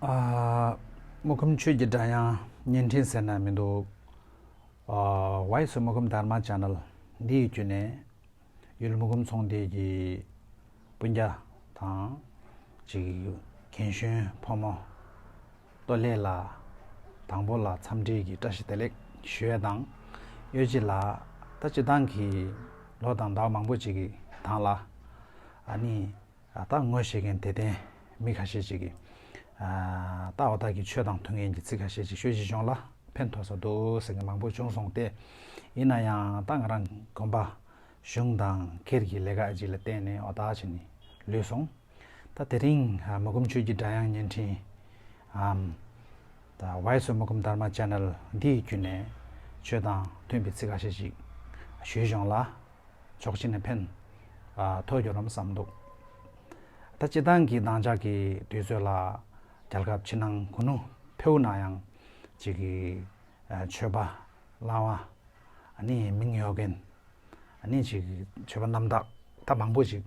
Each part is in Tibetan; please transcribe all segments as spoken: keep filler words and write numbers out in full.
ཨ། མུ་ཁུམ་ཆོས་ཀྱི་སྒྲ་དབྱངས་བརྙན་འཕྲིན་ཟེར་ན་མི་འདུག་ཨ། Voice of Mukum Dharma Channel འདི་ཡི་བརྒྱུད་ནས་ཡུལ་མུ་ཁུམ་ཚོང་སྡེ་གི་སྤུན་ཀྱག་དང་ཅིག་རྒན་གཞོན་ཕོ་མོ་སྟོད་ལས་ལ་དང་པོ་ལ་འཚམས་འདྲི་གི་བཀྲ་ཤིས་བདེ་ལེགས་ཞུ་ཡས་དང་། གཡོ་ཇི་ལ་ད་སྤྱི་བཏང་གི་ལོ་དང་ཟླ་བ་མང་པོ་ཅིག་གི་ནང་ལ་ཨ་ནི། ད་ངོ་ཤེས་མཁན་དད་ལྡན་མི་ཁ་ཤས་ཅིག་གིས་ད་འོ་ད་གི་ཆོས་དང་མཐུན་མཁན་གྱི་ཚིག་ཁ་ཤས་ཅིག་ཤོད་ཅིག་གཞུང་ལ་ཕན་ཐོགས་ས་འདུག་ཟེར་མཁན་མང་པོ་བྱུང་སོང་སྟེ། ཡིན་ན་ཡང་ད་ང་རང་དགོན་པ་གཞུང་དང་སྒེར་གྱི་ལས་ཀ་ཅིག་ལ་བརྟེན་ནས་འོ་ད་བྱས་ནས་ལུས་སོང་། ད་དེ་རིང་མུ་ཁུམ་ཆོས་ཀྱི་སྒྲ་དབྱངས་བརྙན་འཕྲིན་ཨམ། ད་Voice of Mukum Dharma Channel འདི་ཡི་བརྒྱུད་ནས་ཆོས་དང་མཐུན་པའི་ཚིག་ཁ་ཤས་ཤིག་ཞུས་གཞུང་ལ་ཕྱོགས་གཅིག་ནས་ཕན་ཐོགས་ཡོང་རམ་བསམ་འདུག་ད་སྤྱི་བཏང་གི་ནང་ཆ་གི་དུས་ཚོད་ལ་རྒྱལ་ཁབ་ཕྱི་ནང་གུ་ནུ་ཕེའུ་ན་ཡང་ཅིག་གི་ཆོས་པ་བླ་མ་ཨ་ནི་མིང་ཡོད་མཁན། ཨ་ནི་ཅིག་ཆོས་པ་རྣམ་དག་ད་མང་པོ་ཅིག་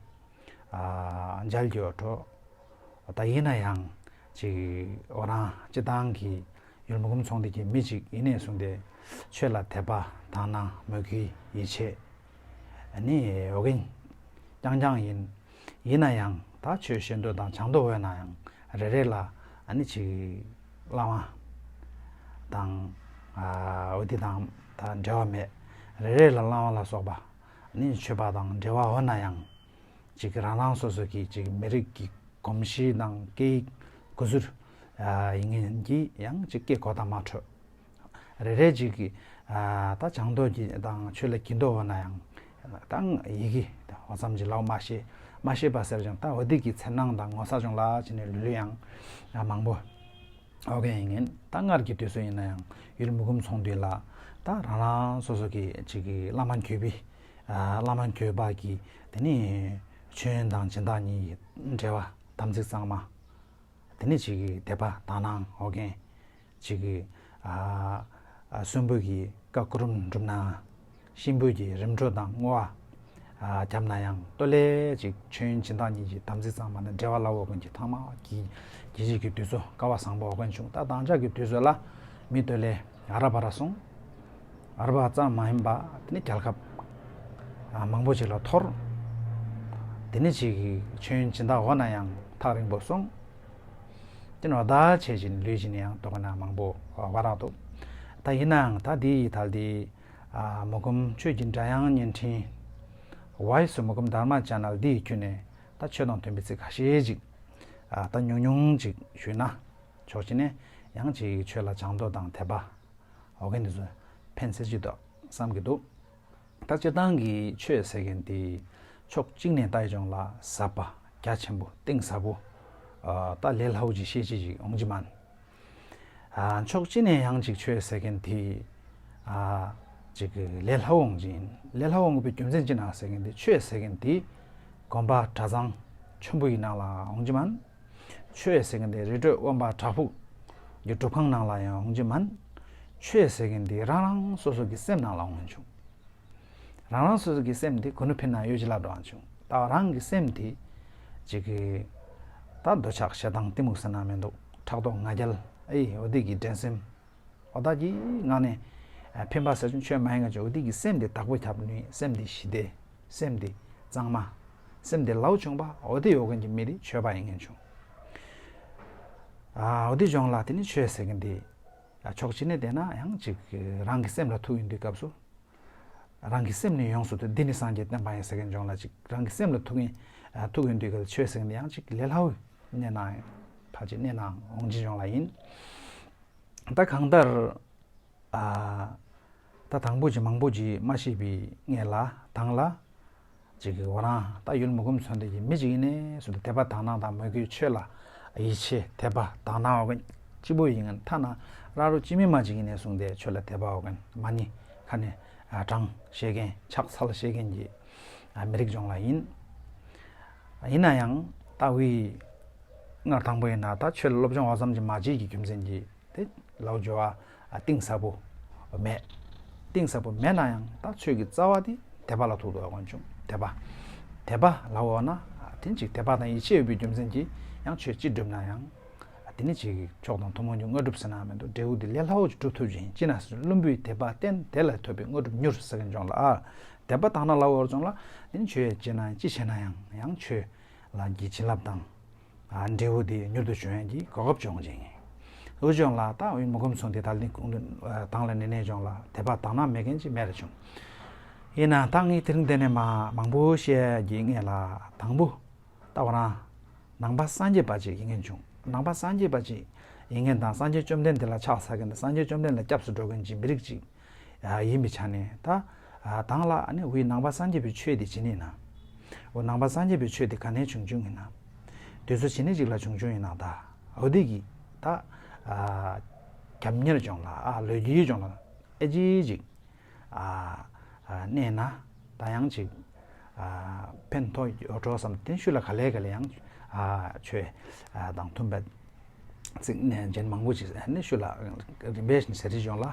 ཨ་མཇལ་རྒྱུ་འགྲོ། ད་ཡིན་ན་ཡང་ཅིག་འོ་རང་སྤྱི་བཏང་གི་ཡུལ་མུ་ཁུམ་ཚོང་སྡེ་གི་མི་ཅིག་ཡིན་ནས་བཟུང་སྟེ་ཆོས་ལ་དད་པ་དག་སྣང་མོས་གུས་ཡིད་ཆེས་ཨ་ནི་འོ་གན་རྐྱང་རྐྱང་ཡིན། ཡིན་ན་ཡང་ད་ཆོས་བཤད་འདོད་དང་སྦྱང་འདོད་འོས་ན་ཡང་རེ་རེ་ལ་ཨ་ནི་ཅིག་བླ་མ་དང་ཨ་འོ་དེ་དང་ད་འབྲེལ་བ་མེད། རེ་རེ་ལ་བླ་མ་ལ་སོགས་པ་ཨ་ནི་ཆོས་པ་དང་འབྲེལ་བ་འོས་ན་ཡང་ཅིག་རང་རང་སོ་སོ་གི་ཅིག་མི་རིགས་ཀྱི་གོམས་གཤིས་དང་སྐད་ཡིག་གོ་ཟུར་ཨ་ཡིན་མཁན་གྱིས་ཡང་ཅིག་སྐད་གོ་དང་མ་འཕྲོད། རེ་རེ་ཅིག་གིས་ད་སྦྱང་འདོད་ཀྱི་དང་ཆོས་ལ་སྐྱིད་འདོད་འོ་ན་ཡང་ད་ཡི་གེ་འོ་ཙམ་གྱི་ལའོ་མ་ཤེས་མ་ཤེས་པ་ཟེར་ཀྱང་ད་འོ་དེ་གི་འཚེར་སྣང་དང་ངོ་ཚ་བྱུང་ལ་ཅི་ནས་ལུས་ལུས་ཡང་མང་པོ་འོ་གན་ཡིན་ངན། ད་སྔར་གྱི་དུས་སུ་ཡིན་ན་ཡང་ཡུལ་མུ་ཁུམ་ཚོང་འདུས་ལ་ད་རང་རང་སོ་སོ་གི་ཅིག་གི་བླ་མ་གུས་པའི་བླ་མ་གུས་པ་གི་དེ་ནི་མཆོད་ཡོན་དང་སྦྱིན་བདག་གཉིས་ཀྱི་འབྲེལ་བ་དམ་ཚིག་གཙང་མ། དེ་ནས་ཅིག་གི་དད་པ་དག་སྣང་འོ་གན་ཅིག་གི་ཨ་ཨ་གསོན་པོ་གི་བཀའ་བསྐུལ་སྒྲུབ་ན། གཤིན་པོ་གི་རིམ་གྲོ་དང་བསྔོ་བ་ཨ་བརྒྱབ་ན་ཡང་ལྟོ་ལས་ཅིག་མཆོད་ཡོན་སྦྱིན་བདག་གཉིས་ཀྱི་དམ་ཚིག་གཙང་མ་ནི་འབྲེལ་བ་ལ་འོ་གན་གྱི་ཐང་མ་གི་གི་ཅིག་གི་དུས་ཚོད་སྐལ་བ་བཟང་པོ་འོ་གན་བྱུང་། ད་དང་ཅག་གི་དུས་ཚོད་ལ་མི་ལྟོ་ལས་ཨ་ར་བ་ར་སོང་། ཨ་ར་བ་ཙམ་མ་ཡིན་པ་དེ་ནི་རྒྱལ་ཁབ་ཨ་མང་པོ་ཅིག་ལ་འཐོར། དེ་ནི་ཅིག་གི་མཆོད་ཡོན་སྦྱིན་བདག་འོ་ན་ཡང་ཐག་རིང་པོ་སོང་། དེ་ནོ་ད་ཆེ་ཅིན་ལུས་ཅིན་ཡང་དོ་ག་ན་མང་པོ་བ་རག་འདུག་ད་ཡིན་ནའང་ད་དེ་ཡི་ཐལ་དེ་ཨ་མུ་ཁུམ་ཆོས་ཀྱི་སྒྲ་དབྱངས་བརྙན་འཕྲིན་Voice of Mukum Dharma Channel འདི་ཡི་ཁྱོན་ནས་ད་ཆོས་དང་མཐུན་པའི་ཚིག་ཁ་ཤས་ཅིག་ཨ་ད་ཉུང་ཉུང་ཅིག་ཞུས་ན་ཆོག་ཅི་ནས་ཡང་ཅིག་ཆོས་ལ་སྦྱང་འདོད་དང་དད་པ་འོ་གན་འདི་ཚོ་ཕན་སེ་ཅི་འདུག་བསམ་གྱི་འདུག་ད་སྤྱིར་བཏང་གི་ཆོས་ཟེར་མཁན་དེ་ཕྱོགས་གཅིག་ནས་ལྟ་ཡི་ཅོང་ལ་ཟབ་པ་རྒྱ་ཆེན་པོ་གཏིང་ཟབ་པོ་ཨ་ད་ལས་སླ་བོ་ཅིག་ཤེས་བྱེད་ཅིག་འོང་གི་མན། ཨ་ཕྱོགས་གཅིག་ནས་ཡང་ཅིག་ཆོས་ཟེར་མཁན་དེ་ཨ་ཅིག་ལས་སླ་བོ་འོང་གི་ཡིན། ལས་སླ་བོ་འོང་གི་པའི་རྒྱུ་མཚན་ཅི་ན་ཟེར་མཁན་དེ་ཆོས་ཟེར་མཁན་དེ་དགོན་པ་གྲྭ་ཚང་ཆེན་པོ་ཡི་ནང་ལ་འོང་གི་མན། ཆོས་ཟེར་མཁན་དེ་རི་ཁྲོད་དབེན་པ་བྲག་ཕུག་གི་སྒྲུབ་ཁང་ནང་ལ་ཡང་འོང་གི་མན། ཆོས་ཟེར་མཁན་དེ་རང་རང་སོ་སོ་གི་སེམས་ནང་ལ་འོང་བྱུང་། རང་རང་སོ་སོ་གི་སེམས་དེ་གུ་ནུ་ཕིན་ན་ཡོད་ཅི་ལ་འགྲོ་བ་བྱུང་། ད་རང་གི་སེམས་དེ་ཅིག་གི་ད་འདོད་ཆགས་ཞེ་སྡང་གཏི་མུག་ཟེར་ན་མི་འདུག་ཕྲག་དོག་ང་རྒྱལ་ཨེ་འོ་དེ་གི་འགྲན་སེམས་འོ་ད་གི་ངང་ནས་ཕན་པ་ཟེར་བྱུང་ཆོས་མ་ཡིན་ང་ཆོས་འོ་དེ་གི་སེམས་དེ་བདག་པོ་རྒྱབ་ནུས་སེམས་དེ་ཞི་བདེ་སེམས་དེ་གཙང་མ་སེམས་དེ་ལའུ་བྱུང་བ་འོ་དེ་ཡོད་མཁན་གྱི་མི་དེ་ཆོས་པ་ཡིན་མཁན་བྱུང་། ཨ་འོ་དེ་ཅོང་ལ་དེ་ནི་ཆོས་ཟེར་མཁན་དེ་ཕྱོགས་གཅིག་ནས་བལྟས་ན་ཡང་ཅིག་རང་གི་སེམས་ལ་ཐུག་ཡོང་དུས་སྐབས་སུ། རང་གི་སེམས་ནི་ཡོངས་སུ་འདི་ནི་སངས་རྒྱས་བསྟན་པ་ཡིན་ཟེར་མཁན་ཅོང་ལ་ཅིག་རང་གི་སེམས་ལ་ཐུག་ཡིན་ཐུག་ཡོང་དུས་སྐབས་ཆོས་ཟེར་མཁན་དེ་ཡང་ཅིག་ལས་སླ་བོ་གནས་ན་ཕལ་ཆེར་གནས་ནའང་འོང་ཅི་ཅོང་ལ་ཡིན། ད་གང་ལྟར། ཨ། ད་དང་པོ་ཅིག་མང་པོ་ཅིག་མ་ཤེས་པའི་སྔས་ལ་དང་ལ། ཅིག་གི་འོ་རང་ད་ཡུལ་མུ་ཁུམ་ཚོ་འདི་གི་མི་ཅིག་ཡིན་ནས་སུ་དད་པ་དག་སྣང་དང་མོས་གུས་ཆོས་ལ་ཡིད་ཆེས་དད་པ་དག་སྣང་འོ་གན་གཅིག་པོ་ཡིན་ཐ་ན་ར་རུ་ཅི་མི་མ་ཅིག་ཡིན་ནས་གསུངས་ཏེ་ཆོས་ལ་དད་པ་འོ་གན་མ་ནི་ཁ་ནས་དྲང་བཤད་མཁན་ཕྱག་འཚལ་བཤད་མཁན་གྱི་མི་རིགས་ཅོང་ལ་ཡིན། ཡིན་ན་ཡང་ད་འུའི་སྔར་དང་པོ་ཡིན་ན་ད་ཆོས་ལ་སློབ་སྦྱོང་འོ་ཙམ་གྱི་མ་བྱེད་ཀྱི་རྒྱུ་མཚན་གྱིས། དེ་ལའུ་སྦྱོར་བ་གཏིང་ཟབ་པོ་མེད། གཏིང་ཟབ་པོ་མེད་ན་ཡང་ད་ཆོས་ཀྱི་རྩ་བ་དེ་དད་པ་ལ་ཐུག་འདུག་པ་མངོན་བྱུང་དད་པ། དད་པ་ལའོ་ན་དེ་ཅིག་དད་པ་དང་ཡིད་ཆེས་ཡོད་པའི་རྒྱུ་མཚན་གྱིས་ཡང་ཆོས་ཅི་སྒྲུབ་ན་ཡང་ དེ་ནི་ཅིག་མཆོག་དང་ཐུན་མོང་གི་དངོས་གྲུབ་ཟེར་ན་མི་འདུག་འབྲས་བུ་དེ་ལས་སླ་བོ་ཅིག་སྒྲུབ་ཐུབ་ཅིང་ཅི་ན་བླུན་པོའི་དད་པ་བརྟེན་དེ་ལ་ཐོབ་པའི་དངོས་གྲུབ་མྱུར་ཟེར་མཁན་ཅུང་ལ་ཨ། དད་པ་དག་ན་སླ་བོར་ཅུང་ལ་དེ་ནི་ཆོས་བྱེད་ན་ཅི་བྱེད་ན་ཡང་ཡང་ཆོས་ལ་གྱི་བྱིན་རླབས་དང་། འབྲས་བུ་དེ་མྱུར་དུ་འབྱུང་ཡག་གི་གོ་སྐབས་བྱུང་ཅིང་། འུ་ཅོང་ལ་ད་འོན་མུ་གུམ་སོང་དེ་ད་ལིང་ཁུང་དུ་དང་ལ་ནེ་ནེ་ཅོང་ལ་དད་པ་དག་ན་མེད་མཁན་ཅིག་མེད་ར་བྱུང་། ཡིན་ན་ད་ངས་དེ་རིང་འདི་ནས་མ་མང་པོ་བཤད་ཀྱི་ངེད་ལ་དང་པོ་ད་བ་རང་ནང་པ་སངས་རྒྱས་པ་ཅིག་ཡིན་མཁན་བྱུང་། ནང་པ་སངས་རྒྱས་པ་ཅིག་ཡིན་མཁན་དང་སངས་རྒྱས་བཅོམ་ལྡན་འདས་ལ་ཕྱག་འཚལ་མཁན་དང་སངས་རྒྱས་བཅོམ་ལྡན་འདས་ལ་སྐྱབས་སུ་འགྲོ་མཁན་ཅིག་མི་རིགས་ཅིག་ཡིན་པའི་ཆ་ནས་ད། དང་ལ་ཨ་ནི་འུའི་ནང་པ་སངས་རྒྱས་པའི་ཆོས་དེ་ཇི་ནས་ན། འུ་ནང་པ་སངས་རྒྱས་པའི་ཆོས་དེ་ག་ནས་བྱུང་བྱུང་ཡིན་ན། དུས་ཚོད་ཇི་ནས་ཅིག་ལ་བྱུང་བྱུང་ཡིན་ན་ད། འུ་དེ་གི་ད། རྒྱབ་གཉེར་ཅོང་ལ་ཨ་ལོ་རྒྱུས་ཅོང་ལ་ཨེ་ཅི་ཅིག་གནས་ན་ད་ཡང་ཅིག་ཕན་ཐོགས་ཡོད་འགྲོ་བསམ་དེ་ཤུལ་ལ་ག་ལེ་ག་ལེ་ཡང་ཆོས་དང་མཐུན་པའི་ཚིག་ནས་རྒྱན་མང་པོ་ཅིག་ནི་ཤུལ་ལ་རིམ་པས་ཟེར་རིགས་ཡོང་ལ་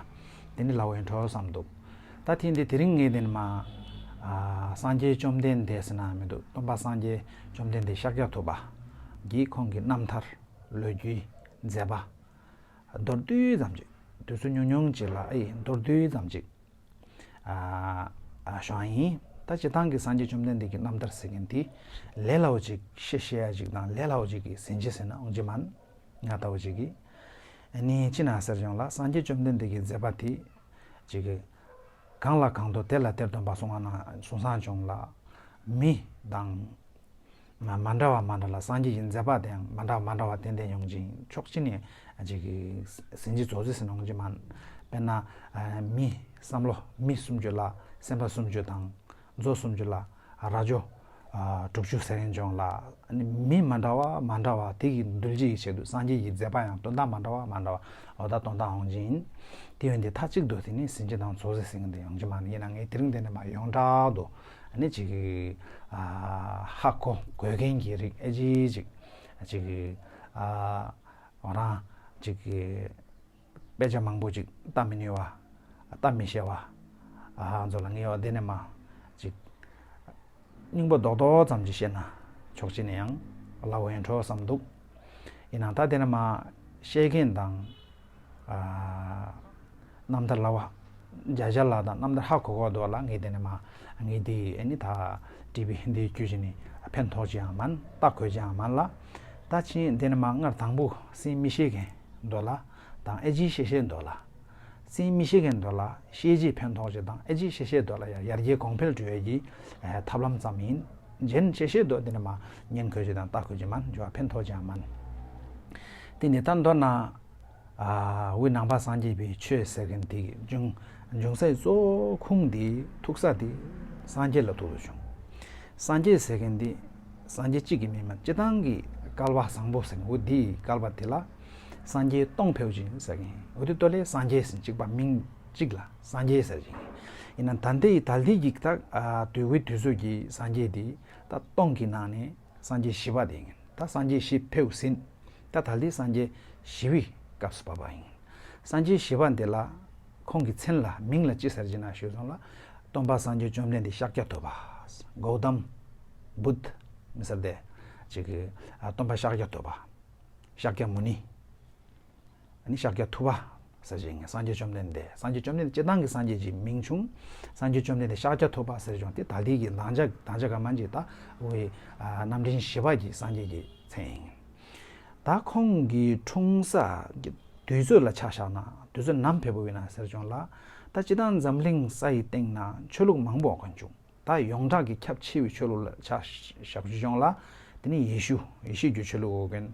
དེ་ནི་ལའོ་ཡིན་འགྲོ་བསམ་འདུག་ད་ཐེངས་འདི་དེ་རིང་ངས་དེ་ནི་མ་སངས་རྒྱས་བཅོམ་ལྡན་འདས་ཟེར་ན་མི་འདུག་སྟོན་པ་སངས་རྒྱས་བཅོམ་ལྡན་འདས་ཤཱཀྱ་ཐུབ་པ་གིས་ཁོང་གི་རྣམ་ཐར་ལོ་རྒྱུས་མཛད་པ་མདོར་བསྡུས་ཙམ་ཅིག་དུས་ཚོད་ཉུང་ཉུང་ཅིག་ལ་ཨེ་མདོར་བསྡུས་ཙམ་ཅིག་ཨ་ཨ་ཞུ་ཡིན། ད་སྤྱིར་བཏང་གི་སངས་རྒྱས་བཅོམ་ལྡན་འདས་ཀྱི་རྣམ་ཐར་ཟེར་མཁན་དེ་ལས་སླ་བོ་ཅིག་བཤད་བཤད་ཡ་ཅིག་དང་ལས་སླ་བོ་ཅིག་གི་ཟིན་བྲིས་ཟེར་ན་འོང་གི་མིན། ང་ལྟ་བུ་ཅིག་གིས་ཨ་ནི་ཅི་ན་ཟེར་ཡོང་ལ་སངས་རྒྱས་བཅོམ་ལྡན་འདས་ཀྱི་མཛད་པ་དེ་ཅིག་གི་གང་ལ་གང་འདུལ་དེ་ལ་དེར་སྟོན་པ་གསུང་བ་ན་གསུང་བསམ་བྱུང་ལ་མི་དང་། མ་མ་འདྲ་བ་མ་འདྲ་ལ་སངས་རྒྱས་ཀྱི་མཛད་པ་དེའང་མ་འདྲ་བ་མ་འདྲ་བ་ཏན་ཏན་ཡོང་ཅིང་ཕྱོགས་གཅིག་ནས་ཅིག་གི་ཟིན་བྲིས་རྫོགས་རྫོགས་ཟིན་ཡོང་གི་མིན། དཔེར་ན་མི་བསམ་བློ་མི་སུམ་ཅུ་ལ་སེམས་པ་སུམ་ཅུ་དང་མཛོ་སུམ་ཅུ་ལ་རྭ་ཅོ་དྲུག་ཅུ་ཟེར་མཁན་ཅོང་ལ་མི་མ་འདྲ་བ་མ་འདྲ་བ་དེ་གི་འདུལ་བྱེད་ཀྱི་ཆེད་དུ་སངས་རྒྱས་ཀྱི་མཛད་པ་ཡང་དོན་དག་མ་འདྲ་བ་མ་འདྲ་བ་འོ་ད་དོན་དག་ཡོང་གི་ཡིན། དེ་ཡོན་ཏན་མཐའ་གཅིག་ཏུ་དེ་ནི་ཟིན་བྲིས་དང་རྫོགས་རྫོགས་ཟིན་གྱི་འདུག་ཡོང་གི་མ་ཡིན་ན་ངས་དེ་རིང་དེ་ནས་མ་ཡོངས་གྲགས་དུ་ཨ་ནི་ཅིག་གི་ཧ་གོ་དགོས་མཁན་གྱི་རིགས་ཨེ་ཅི་ཅིག་ཅིག་གི་འོ་རང་ཅིག་གི་དཔེ་ཆ་མང་པོ་ཅིག་ལྟ་མི་ནུས་པ་ལྟ་མི་ཤེས་པ་ཨ་ཚོ་ལ་ངས་འོ་དེ་ནས་མ་ཅིག་སྙིང་པོ་རྡོག་རྡོག་ཙམ་ཅིག་བཤད་ན་ཕྱོགས་གཅིག་ནས་ཡང་ལ་འོ་ཡན་འཕྲོ་བསམ་འདུག་ཡིན་ནའང་ད་དེ་ནས་མ་བཤད་མཁན་དང་རྣམ་ཐར་ལ་བ་རྒྱ་རྒྱ་ལ་དང་རྣམ་ཐར་ཧ་གོ་གོ་འདུག་ལ་ངས་དེ་ནས་མ་ངས་དེ་ཨ་ནི་ད་ཊི་བི་ཧིན་དིའི་བརྒྱུད་བྱས་ནས་ཕན་ཐོགས་ཅི་ཡང་མིན་ལྟ་དགོས་ཅི་ཡང་མིན་ལ་ད་ཕྱིན་དེ་ནས་མ་སྔར་དང་པོ་སེམས་མི་ཤེས་མཁན་འདུག་ལ་དང་ཨེ་ཅི་ཤེས་ཤེས་འདུག་ལ། སེམས་མི་ཤེས་མཁན་འདུག་ལ་ཤེས་བྱེད་ཕན་ཐོགས་བྱེད་དང་ཨེ་ཅི་ཤེས་ཤེས་འདུག་ལ་ཡང་ཡར་རྒྱས་གོང་འཕེལ་འགྲོ་ཡས་ཀྱི་ཐབས་ལམ་ཙམ་ཡིན། གཞན་ཤེས་ཤེས་འདུག་དེ་ནི་མ་ཉན་དགོས་བྱེད་དང་ལྟ་དགོས་བྱེད་མིན་འཇོག་ཕན་ཐོགས་ཀྱང་མིན། དེ་ནི་ད་མདོར་ན་འུའི་ནང་པ་སངས་རྒྱས་པའི་ཆོས་ཟེར་མཁན་དེ་འབྱུང་འབྱུང་སའི་གཙོ་བོ་ཁུངས་དེ་ཐུག་ས་དེ་སངས་རྒྱས་ལ་ཐུག་ཏུ་བྱུང་། སངས་རྒྱས་ཟེར་མཁན་དེ་སངས་རྒྱས་གཅིག་གི་མིང་མིན་སྤྱིར་བཏང་གི་བསྐལ་པ་བཟང་པོ་ཟེར་མཁན་འུ་དེའི་བསྐལ་པ་དེ་ལ། སངས་རྒྱས་སྟོང་ཕལ་ཆེར་ཟེར་གིན། འོ་དེ་ལྟོ་ལས་སངས་རྒྱས་ཟིན་གཅིག་པ་མིང་གཅིག་ལ་སངས་རྒྱས་ཟེར་གིན། ཡིན་ན་ད་ལྟའི་ད་ལྟའི་གི་ད་དུས་འཁོར་དུས་ཚོད་ཀྱི་སངས་རྒྱས་དེ་ད་སྟོང་གི་ནང་ནས་སངས་རྒྱས་བཞི་པ་དེ་ཡིན། ད་སངས་རྒྱས་བཞི་ཕེབས་ཟིན། ད་ད་ལྟའི་སངས་རྒྱས་བཞི་པའི་སྐབས་སུ་བབས་པ་ཡིན། སངས་རྒྱས་བཞི་པ་འདི་ལ་ཁོང་གི་མཚན་ལ་མིང་ལ་ཅི་ཟེར་གྱི་ན་ཞུས་སོང་ལ། སྟོན་པ་སངས་རྒྱས་བཅོམ་ལྡན་འདས་ཤཱཀྱ་ཐུབ་པ། གོ་ཏམ་བུདྡྷ་མི་ཟེར་ཏེ། ཅིག་གི་སྟོན་པ་ཤཱཀྱ་ཐུབ་པ། ཤཱཀྱ་མུ་ནི། ཨ་ནི་ཤཱཀྱ་ཐུབ་པ་ཟེར་ཞིང་སངས་རྒྱས་བཅོམ་ལྡན་འདས། སངས་རྒྱས་བཅོམ་ལྡན་འདས་སྤྱིར་བཏང་གི་སངས་རྒྱས་ཀྱི་མིང་བྱུང་། སངས་རྒྱས་བཅོམ་ལྡན་འདས་ཤཱཀྱ་ཐུབ་པ་ཟེར་བྱུང་སྟེ་ད་ལྟའི་གི་ལང་ཅག་དང་ཅག་ག་མན་གྱི་ད་འོའི་རྣམ་འདྲེན་བཞི་པ་གི་སངས་རྒྱས་ཀྱི་མཚན་ཡིན། ད་ཁོང་གི་འཁྲུངས་ས་གི་དུས་ཚོད་ལ་ཆ་བཞག་ན་དུས་ཚོད་ནམ་ཕེབས་པ་ཡིན་ན་ཟེར་བྱུང་ལ། ད་སྤྱིར་བཏང་འཛམ་གླིང་ས་ཡི་སྟེང་ན་ཆོས་ལུགས་མང་པོ་ཡོད་མཁན་བྱུང་། ད་ཡོངས་གྲགས་ཀྱི་ཁྱབ་ཆེ་བའི་ཆོས་ལུགས་ལ་ཆ་བཞག་རྒྱུ་བྱུང་ལ། དེ་ནི་ཡེ་ཤུ་ཡེ་ཤུ་གི་ཆོས་ལུགས་ཡོད་མཁན།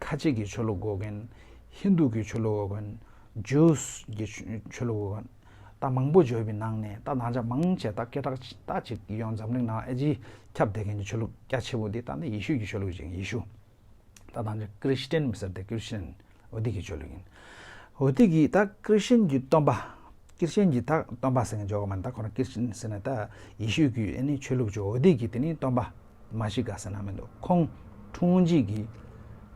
ཁ་ཆེ་གི་ཆོས་ལུགས་ཡོད་མཁན། ཧིན་དུ་གི་ཆོས་ལུགས་ཡོད་མཁན། ཇུས་གི་ཆོས་ལུགས་ཡོད་མཁན། ད་མང་པོ་བརྗོད་པའི་ནང་ནས་ད་ནང་ཆ་མང་ཆེ་ད་སྐད་གྲགས་ད་ཅིག་ཡོང་འཛམ་གླིང་ནང་ཨེ་ཅི་ཁྱབ་བསྡད་མཁན་གྱི་ཆོས་ལུགས་རྒྱ་ཆེ་བོ་འདི་ད་ནི་ཡེ་ཤུ་གི་ཆོས་ལུགས་ཅིག་ཡེ་ཤུ། ད་ད་ནི་ཁྲི་སི་ཊན་མི་ཟེར་ཏེ་ཁྲི་སི་ཊན་འོ་དེ་གི་ཆོས་ལུགས་ཡིན། འོ་དེ་གི་ད་ཁྲི་སི་ཊན་གྱི་སྟོན་པ། ཁྲི་སི་ཊན་གྱི་ད་སྟོན་པ་ཟེར་མཁན་འཇོག་གི་མ་ད་ཁོ་རང་ཁྲི་སི་ཊན་ཟེར་ན་ད་ཡེ་ཤུ་གི་ཨ་ནི་ཆོས་ལུགས་ཅིག་འོ་དེ་གི་དེ་ནི་སྟོན་པ་མ་ཤི་ཀ་ཟེར་ན་མི་འདུག་ཁོང་འཁྲུངས་རྗེས་ཀྱི་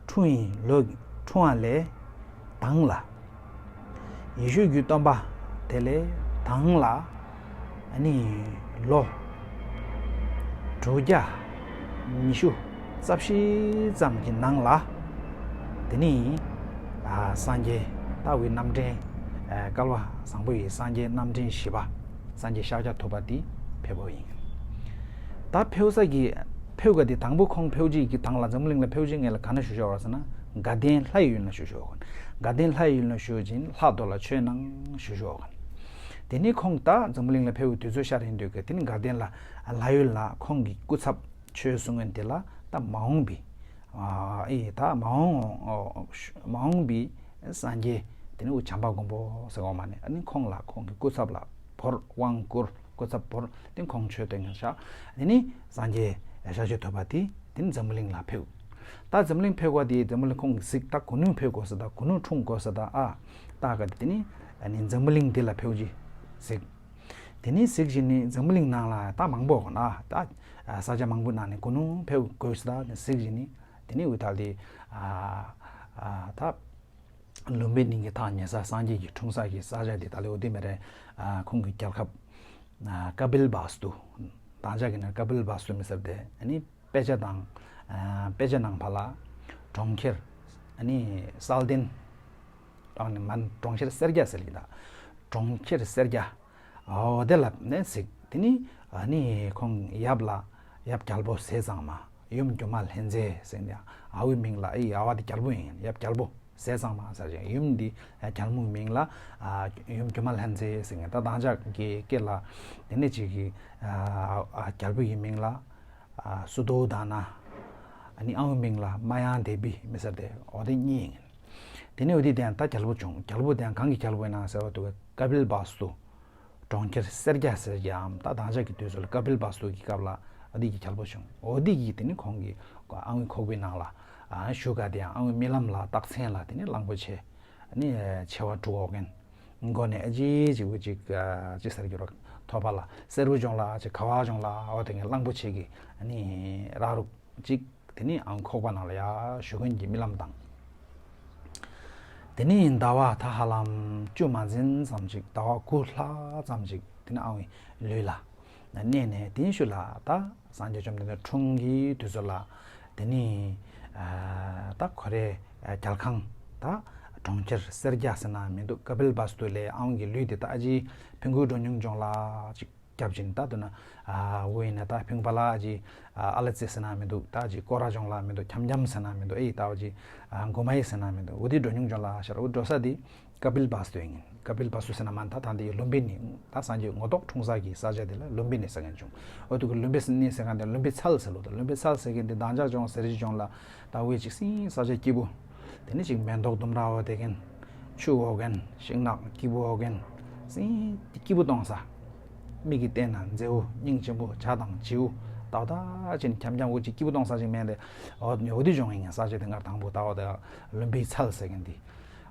འཁྲུངས་ཡིན་ལོ་འཁྲུངས་པ་ལས་དང་ལ། ཡེ་ཤུ་གི་སྟོན་པ་དེ་ལས་དང་ལ་ཨ་ནི་ལོ་དྲུག་བརྒྱ་ཉི་ཤུ་རྩ་བཞི་ཙམ་གྱི་ནང་ལ་དེ་ནི་ ཨ། སངས་རྒྱས་ལྟ་བུའི་རྣམ་འདྲེན། ཨ། སྐལ་བ་བཟང་པོ་ཡི་སངས་རྒྱས་རྣམ་འདྲེན་བཞི་པ། སངས་རྒྱས་ཤཱཀྱ་ཐུབ་པ་དེ་ཕེབས་པ་ཡིན། ད་ཕེབས་ས་གི་ཕེབས་ག་དེ་དང་པོ་ཁོང་ཕེབས་རྗེས་ཀྱི་དང་ལ་འཛམ་བུ་གླིང་ལ་ཕེབས་རྗེས་ངེད་ལ་ག་ན་བཞུགས་བཞུགས་པ་རེད་ཟེར་ན། དགའ་ལྡན་ལྷ་ཡི་ཡུལ་ན་བཞུགས་བཞུགས་པ་ཡིན། དགའ་ལྡན་ལྷ་ཡི་ཡུལ་ན་བཞུགས་རྗེས་ལྷ་རྡོ་ལ་ཆོས་གནང་བཞུགས་བཞུགས་པ་ཡིན། དེ་ནས་ཁོང་ད་འཛམ་བུ་གླིང་ལ་ཕེབས་པའི་དུས་ཚོད་ཤར་ཡིན་དུས་ཀྱི་དེ་ནི་དགའ་ལྡན་ལ་ལྷ་ཡུལ་ལ་ཁོང་གི་སྐུ་ཚབ་ཆོས་གསུང་མཁན་དེ་ལ་ད་མ་འོངས་པའི། ཨ། ཨེ། ད་མ་འོངས་མ་འོངས་པའི་སངས་རྒྱས་དེ་ནི་འུ་བྱམས་པ་མགོན་པོ་ཟེར་འོ་མ་ནས། ཨ་ནི་ཁོང་ལ་ཁོང་གི་སྐུ་ཚབ་ལ་བོར། དབང་བསྐུར། སྐུ་ཚབ་བོར། དེ་ཁོང་ཆོས་སྟོན་མཁན་ཤག་དེ་ནི་སངས་རྒྱས་ཤཱཀྱ་ཐུབ་པ་དེ་དེ་ནི་འཛམ་བུ་གླིང་ལ་ཕེབས། ད་འཛམ་བུ་གླིང་ཕེབས་པ་དེ་འཛམ་བུ་གླིང་ཁོང་གིས་གཟིགས། ད་གུ་ནུ་ཕེབས་དགོས་ས། ད་གུ་ནུ་འཁྲུངས་དགོས་ས། ད་ཨ། ད་ག་དེ་ནི་ཨ་ནི་འཛམ་བུ་གླིང་འདི་ལ་ཕེབས་རྗེས་གཟིགས། དེ་ནས་གཟིགས་བཞིན་ནི་འཛམ་བུ་གླིང་ནང་ལ་ད་མང་པོ་ན་ད་ས་ཆ་མང་པོ་ནང་ནས་གུ་ནུ་ཕེབས་དགོས་ས། ད་གཟིགས་བཞིན་ནི་དེ་ནས་འུ་ཐལ་དེ། ཨ། ཨ། ད་ལུམ་བི་ནི་གི་ཐག་ཉེ་ས། སངས་རྒྱས་ཀྱི་འཁྲུངས་ས་གི་ས་ཆ་དེ་ད་ལེ་འོ་དེ་མེ་རེ། ཨ། ཁོང་གི་རྒྱལ་ཁབ། ཨ། ཀ་པིལ་བཱ་སྟུ། དང་ཅག་གི་ནང་ཀ་པིལ་བཱ་སྟུ་མི་ཟེར་དེ། ཨ་ནི་དཔེ་ཆ་དང་། ཨ། དཔེ་ཆ་ནང་ཕ་ལ་གྲོང་ཁྱེར། ཨ་ནི་གསལ་ལྡན། ཨ་ནི་མན་གྲོང་ཁྱེར་སེར་སྐྱ་ཟེར་གི་ད། གྲོང་ཁྱེར་སེར་སྐྱ། འོ་དེ་ལ་ནས་གཟིགས། དེ་ནི་ཨ་ནི་ཁོང་ཡབ་ལ། ཡབ་རྒྱལ་པོ་ཟས་གཙང་མ། ཡུམ་སྒྱུ་མ་ལྷ་མཛེས་ཟེར་ནས། ཨ་བའི་མིང་ལ། ཨི། ཨ་བ་དེ་རྒྱལ་པོ་ཡིན། ཡབ་རྒྱལ་པོ་ཟས་གཙང་མ་ཟེར་ཅིང་། ཡུམ་འདི་རྒྱལ་མོའི་མིང་ལ། ཨ། ཡུམ་སྒྱུ་མ་ལྷ་མཛེས་ཟེར་ནས། ད་དང་ཅག་གི་སྐད་ལ་དེ་ནས་ཅིག་གི། ཨ། ཨ། རྒྱལ་པོ་ཡི་མིང་ལ། ཨ། སུ་དོ་དྷ་ན། ཨ་ནི་ཨ་བའི་མིང་ལ་མ་ཡང་དེ་བི་མི་ཟེར་དེ། འོ་དེ་གཉིས་ཡིན། དེ་ནས་འོ་དེ་དེ་ཡང་ད་རྒྱལ་པོ་བྱུང་། རྒྱལ་པོ་དེ་ཡང་གང་གི་རྒྱལ་པོ་ཡིན་ན་ཟེར་བ་དུ་ཀ་པིལ་བཱ་སུ་གྲོང་ཁྱེར་སེར་སྐྱ་ཟེར་གྱི་འམ། ད་དང་ཅག་གི་དུས་སུ་ལ་ཀ་པིལ་བཱ་སུ་གི་སྐབས་ལ་འོ་དེ་གི་རྒྱལ་པོ་བྱུང་། འོ་དེ་གི་དེ་ནི་ཁོང་གི་ཨང་བའི་ཁོག་པའི་ནང་ལ། ཨ། བཞུགས་ག་དེ་ཡང་ཨང་བའི་རྨི་ལམ་ལ་རྟགས་མཚན་ལ་དེ་ནི་གླང་པོ་ཆེ། ཨ་ནི་མཆེ་བ་དྲུག་འོག་གན། མགོ་ནས་ཨ་ཅི་ཅིག་འུ་ཅིག་ཨ། ཅི་ཟེར་གྱི་རོ། ཐོད་པ་ལ་སེར་པོ་བྱུང་ལ་ཅིག་ཁ་བ་བྱུང་ལ། འོ་དེ་ངས་གླང་པོ་ཆེ་གི་ཨ་ནི་ར་རུ་ཅིག་དེ་ནི་ཨང་ཁོག་པ་ནང་ལ་ཡ་ཞུ་མཁན་གྱི་རྨི་ལམ་དང་། དེ་ནི་ཟླ་བ་ད་ཧ་ལམ་བཅུ་མ་ཟིན་ཙམ་ཅིག་ཟླ་བ་དགུ་ལྷག་ཙམ་ཅིག་དེ་ནི་ཨང་བའི་ལུས་ལ་གནས་ནས། དེ་ཤུལ་ལ་ད་སངས་རྒྱས་བཅོམ་ལྡན་འདས་འཁྲུངས་ཀྱི་དུས་ཚོད་ལ་དེ་ནི། ཨ། ད་ཁོ་རའི་རྒྱལ་ཁང་ད་གྲོང་ཁྱེར་སེར་སྐྱ་ཟེར་ན་མི་འདུག་ཀ་པིལ་བཱ་སྟུ་ལས་ཨང་གི་ལུས་དེ་ད་ཨ་ཅི་ཕིང་གུའི་འགྲོ་སྙིང་བྱུང་ལ་ཅིག་བརྒྱབ་ཅིང་། ད་དུ་ན། ཨ། འུ་ཡིན་ན་ད་ཕིང་པ་ལ་ཨ་ཅི། ཨ། ཨ་ལ་ཙི་ཟེར་ན་མི་འདུག་ད་ཅི་ཀོ་ར་བྱུང་ལ་མི་འདུག་འཁྱམ་འཁྱམ་ཟེར་ན་མི་འདུག་ཨེ། ད་འུ་ཅི། ཨ། མགོ་མ་ཡི་ཟེར་ན་མི་འདུག་འུ་དེ་འགྲོ་སྙིང་བྱུང་ལ་ཤར། འུ་འགྲོ་ས་དེ་ཀ་པིལ་བཱ་སྟུ་ཡིན། ཀ་པིལ་བཱ་སྟུ་ཟེར་ན་མ་ད་ད་འདི་ལུམ་བི་ནི། ད་སངས་རྒྱས་ངོ་ཐོག་འཁྲུངས་ས་གི་ས་ཆ་དེ་ལ་ལུམ་བི་ནི་ཟེར་མཁན་བྱུང་། འོ་དུ་གི་ལུམ་བི་ནི་ཟེར་མཁན་དེ་ལུམ་བི་ཚལ་ཟེར་ལོ། ད་ལུམ་བི་ཚལ་ཟེར་མཁན་དེ་དང་ཅག་ཅུང་ཟེར་ཞིག་ཅུང་ལ་ད་འུ་ཅིག་སིང་ས་ཆ་སྐྱིད་པོ། དེ་ནི་ཅིག་མེ་ཏོག་ལྡུམ་ར་འོ་དེ་མཁན། ཆུ་འོ་མཁན། ཤིང་ནགས་སྐྱིད་པོ་འོ་མཁན། སིང་དེ་སྐྱིད་པོ་གཏོང་ས། མིག་གིས་བལྟས་ན་མཛེས་པོ། སྙིང་རྗེ་པོ། བྱ་དང་བྱིའུ་ཏག་ཏག་ཅིག་འཁྱམ་འཁྱམ་འོ་ཅིག་སྐྱིད་པོ་གཏོང་ས་ཅིག་མེད་དེ། འོ་འོ་དེ་ཅུང་ཡིན་ས་ཆ་དེ་ངར་དང་པོ་ད་འོ་དེ་ལུམ་བི་ཚལ་ཟེར་མཁན་དེ།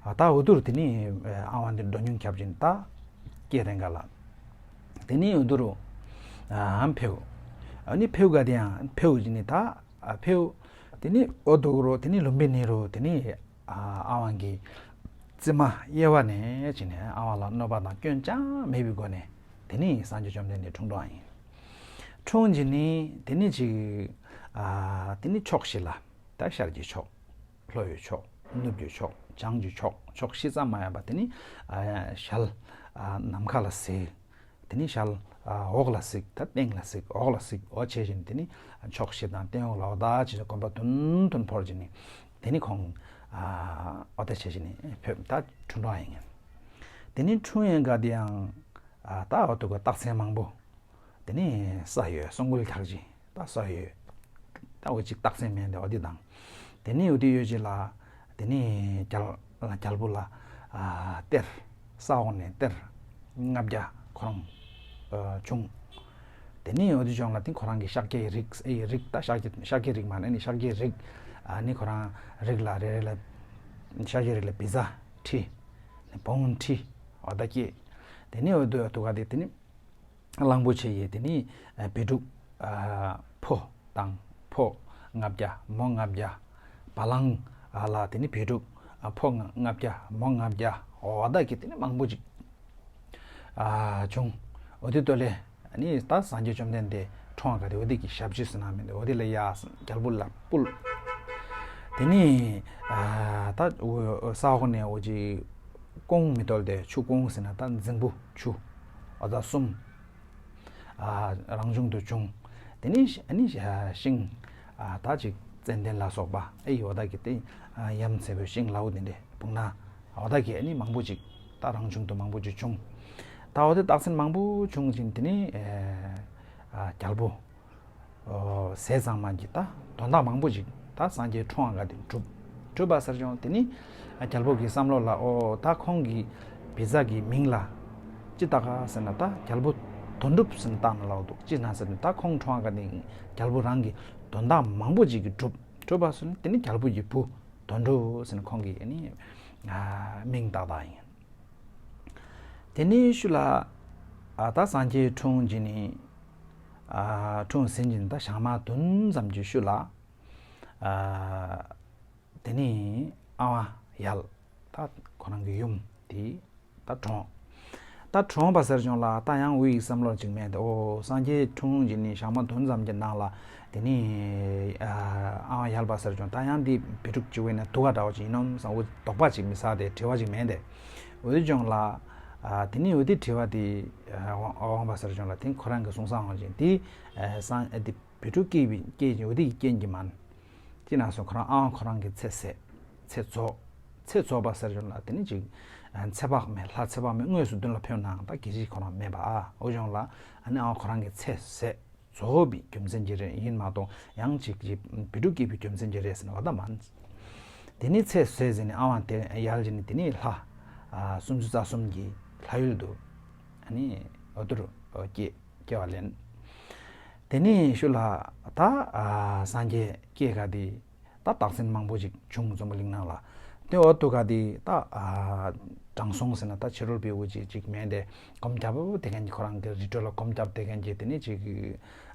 ཨ། ད་འོ་དུར་དེ་ནི་ཨ་བ་འདི་འགྲོ་སྙིང་ཁྱབ་ཅིང་ད་སྐྱེ་རེ་འགའ་ལ། དེ་ནི་འོ་དུར་ཨ་ཕེའུ། ཨ་ནི་ཕེའུ་ག་དེ་ཡང་ཕེའུ་ཅི་ནི་ད། ཨ་ཕེའུ། དེ་ནི་འོ་དུ་རུ་དེ་ནི་ལུམ་བི་ནི་རུ་དེ་ནི་ཨ་བ་གི་རྩིབ་མ་གཡས་པ་ནས་ཅི་ནི་ཨ་བ་ལ་གནོད་པ་དང་སྐྱོན་ཅང་མེད་པའི་སྒོ་ནས་དེ་ནི་སངས་རྒྱས་བཅོམ་ལྡན་འདས་འཁྲུངས་འགྲོ་བ་ཡིན། འཁྲུངས་ཅི་ནི་དེ་ནི་ཅིག་ཨ་དེ་ནི་ཕྱོགས་བཞི་ལ། ད་ཤར་གྱི་ཕྱོགས། ལྷོ་ཡི་ཕྱོགས། ནུབ་ཀྱི་ཕྱོགས། བྱང་གི་ཕྱོགས། ཕྱོགས་བཞི་ཙམ་མ་ཡིན་པ་དེ་ནི་ཨ་ཞལ་ཨ་ནམ་མཁའ་ལ་གཟིགས། དེ་ནི་ཞལ་ཨ་འོག་ལ་གཟིགས། ད་སྟེང་ལ་གཟིགས། འོག་ལ་གཟིགས། འོ་བྱས་བཞིན་དེ་ནི་ཕྱོགས་བཞི་དང་སྟེང་འོག་ལ་འོ་ད་ཅི་ནས་གོམ་པ་ཐུན་ཐུན་བོར་བྱས་ནས་དེ་ནི་ཁོང་ཨ་འོ་ད་བྱས་བཞིན་ནི་ཕེབས། ད་འཁྲུངས་འགྲོ་ཡིན། དེ་ནི་འཁྲུངས་ཡིན་ག་དེ་ཡང་ཨ་ད་འོ་དུ་ག་རྟགས་མཚན་མང་པོ། དེ་ནས་ས་ཡོད། སོང་གུལ་འཁྱག་ཅིང་ད་ས་ཡོད། ད་འོ་ཅིག་རྟགས་མཚན་མེད་འདི་འོ་དེ་དང་། དེ་ནས་འོ་དེ་ཡོད་ཅིག་ལ། དེ་ནས་རྒྱལ་རྒྱལ་པོ་ལ་ཨ་གཏེར། ས་འོག་ནས་གཏེར་ལྔ་བརྒྱ་ཁོ་རང་ཨ་བྱུང་། དེ་ནས་འོ་དེ་བྱུང་ལ་དེ་ཁོ་རང་གི་ཤཱཀྱའི་རིགས། ཨེ་རིགས་ད་ཤཱཀྱ་ཤཱཀྱའི་རིགས་མ་ནས་ནི་ཤཱཀྱའི་རིགས། ཨ་ནི་ཁོ་རང་རིགས་ལ་རེ་རེ་ལ་ཤཱཀྱའི་རིགས་ལ་བི་ཛ་ཁྲི། བོང་ཁྲི་འོ་ད་སྐྱེས། དེ་ནས་འོ་དེ་འོ་དུ་ག་དེ་དེ་ནས། གླང་པོ་ཆེ་ཡིས་དེ་ནི་ཨ་བི་ཕྲུག་ཨ་ཕོ་དང་ཕོ་ལྔ་བརྒྱ་མོ་ལྔ་བརྒྱ། བ་ལང་ཨ་ལ་དེ་ནི་བི་ཕྲུག་ཨ་ཕོ་ལྔ་ལྔ་བརྒྱ་མོ་ལྔ་བརྒྱ། འོ་ད་གི་དེ་ནི་མང་པོ་ཅིག་ཨ་བྱུང་། འོ་དེ་ལྟོས་ལེ། ཨ་ནི་ད་སངས་རྒྱས་བཅོམ་ལྡན་འདས་འཁྲུངས་པ་ག་དེ་འོ་དེ་གི་ཞབས་ཕྱི་ཟེར་ན་མི་འདུག་འོ་དེ་ལ་ཡ་རྒྱལ་པོ་ལ་ཕུལ། དེ་ནི་ཨ་ ད་ས་འོག་ནས་འོ་ཅི་ཀོང་མི་ཐོལ་ཏེ་ཆུ་ཀོང་ཟེར་ན་ད་རྫིང་བུ་ཆུ་འོ་ད་གསུམ། ཨ་རང་བྱུང་དུ་བྱུང་། དེ་ནི་ཨ་ནི་ཤིང་ཨ་ད་ཅིག་ཙན་དན་ལ་སོགས་པ་ཨེ་ཡོད་ད་གི་དེ་ཡ་མཚན་པོའི་ཤིང་ལའུ་དེ་འདྲས་བུང་ན་འོ་ད་གི་ཨ་ནི་མང་པོ་ཅིག་ད་རང་བྱུང་དུ་མང་པོ་ཅིག་བྱུང་། ད་འོ་དེ་རྟགས་མཚན་མང་པོ་བྱུང་ཅིང་དེ་ནི་ཨ་རྒྱལ་པོ། ཟས་གཙང་མ་གི་ད་དོན་དག་མང་པོ་ཅིག་ད་སངས་རྒྱས་འཁྲུངས་པ་ག་དེ་གྲུབ། གྲུབ་པ་ཟེར་ཀྱང་དེ་ནི་རྒྱལ་པོ་གི་བསམ་བློ་ལ་ཨོ་ད་ཁོང་གི་བི་ཛ་གི་མིང་ལ་ཅི་བཏགས་ག་ཟེར་ན་ད་རྒྱལ་པོ་དོན་གྲུབ་ཟེར་ན་བཏགས་ན་ལའོ་འདུག་ཅི་ན་ཟེར་ན་ད་ཁོང་འཁྲུངས་པ་ག་དེ་རྒྱལ་པོ་རང་གི་དོན་དག་མང་པོ་ཅིག་གི་གྲུབ། གྲུབ་པ་ཟེར་ན་དེ་ནི་རྒྱལ་པོ་གི་བུ་དོན་གྲུབ་ཟེར་ན་ཁོང་གི་ནི་མིང་བཏགས་པ་ཡིན། དེ་ནས་ཤུལ་ལ་ཨ་ད་སངས་རྒྱས་འཁྲུངས་རྗེས་ནི་ཨ་འཁྲུངས་ཟིན་རྗེས་ནི་ད་ཞག་མ་བདུན་ཙམ་གྱི་ཤུལ་ལ་ཨ་དེ་ནས་ཨ་ཝང་ཡལ་ད་ཁོ་རང་གི་ཡུམ་དེ་ད་གྲོངས། ད་གྲོངས་པ་ཟེར་བྱུང་ལ་ད་ཡང་འུ་ཡི་བསམ་བློ་ཅིག་མེད་དེ་ཨོ་སངས་རྒྱས་འཁྲུངས་རྗེས་ནི་ཞག་མ་བདུན་ཙམ་གྱི་ནང་ལ་དེ་ནས་ཨ་ཨ་ཝང་ཡལ་བ་ཟེར་བྱུང་ད་ཡང་འདི་བི་ཕྲུག་ཅིག་བས་ན་སྡུག་ག་འདྲ་བོ་ཅིག་ཡིན་ནམ་བསམ་འུ་དོགས་པ་ཅིག་མི་ཟ་དེ་དྲི་བ་ཅིག་མེད་དེ། འོ་དེ་ཅུང་ལ། ཨ་དེ་ནི་འོ་དེ་དྲི་བ་དེ་ཨ་དབང་དབང་པ་སར་ཅུང་ལ་དེ་ཁོ་རང་གི་གསུང་སའང་ཅིང་དེ་ཨ་སང་ཨ་དེ་བི་ཕྲུག་སྐྱེས་པའི་སྐྱེས་ཀྱི་འོ་དེ་ཡི་རྐྱེན་གྱིས་མིན། ཅི་ན་སོང་ཁོ་རང་ཨང་ཁོ་རང་གི་ཚེ་ཟད། ཚེ་རྫོགས། ཚེ་རྫོགས་པ་སར་ཅུང་ལ་དེ་ནི་ཅིག་ཨ་ཚེ་དཔག་མེད་ལྷ་ཚེ་དཔག་མེད་དངོས་སུ་མདུན་ལ་ཕེབས་ནའང་ད་གལ་སྲིད་ཁོ་རང་མེད་པ་ཨ་འོ་ཅུང་ལ་ཨ་ནི་ཨང་ཁོ་རང་གི་ཚེ་ཟད། རྫོགས་པའི་རྒྱུ་མཚན་གྱིས་རེད་ཡིན་མ་གཏོགས་ཡང་ཅིག་ཅིག་བི་ཕྲུག་སྐྱེས་པའི་རྒྱུ་མཚན་གྱིས་རེད་ཟེར་ན་བ་ད་མིན། དེ་ནི་ཚེ་ཟད་ཟིན་ནས་ཨ་ཝང་དེ་ཡལ་ཞིག་ནི་དེ་ནི་ལྷ་ཨ་སུམ་ཅུ་རྩ་གསུམ་གྱི་ལྷ་ཡུལ་དུ་ཨ་ནི་འོ་དུར་སྐྱེ་སྐྱེ་བ་ལེན། དེ་ནི་ཤུལ་ལ་ད་ཨ་སངས་རྒྱས་སྐྱེ་ག་དེ། ད་རྟགས་མཚན་མང་པོ་ཞིག་བྱུང་འཛམ་བུ་གླིང་ནང་ལ། དེ་འོ་ཐུག་ག་དེ་ད་ཨ་དྲང་སྲོང་ཟེར་ན་ད་ཕྱི་རོལ་པའི་དབུ་ཅིག་ཅིག་མེད་དེ་སྒོམ་རྒྱབ་བོ་དེ་གན་གྱི་ཁོ་རང་གི་རི་ཁྲོད་ལ་སྒོམ་རྒྱབ་དེ་གན་གྱི་དེ་ནི་ཅིག་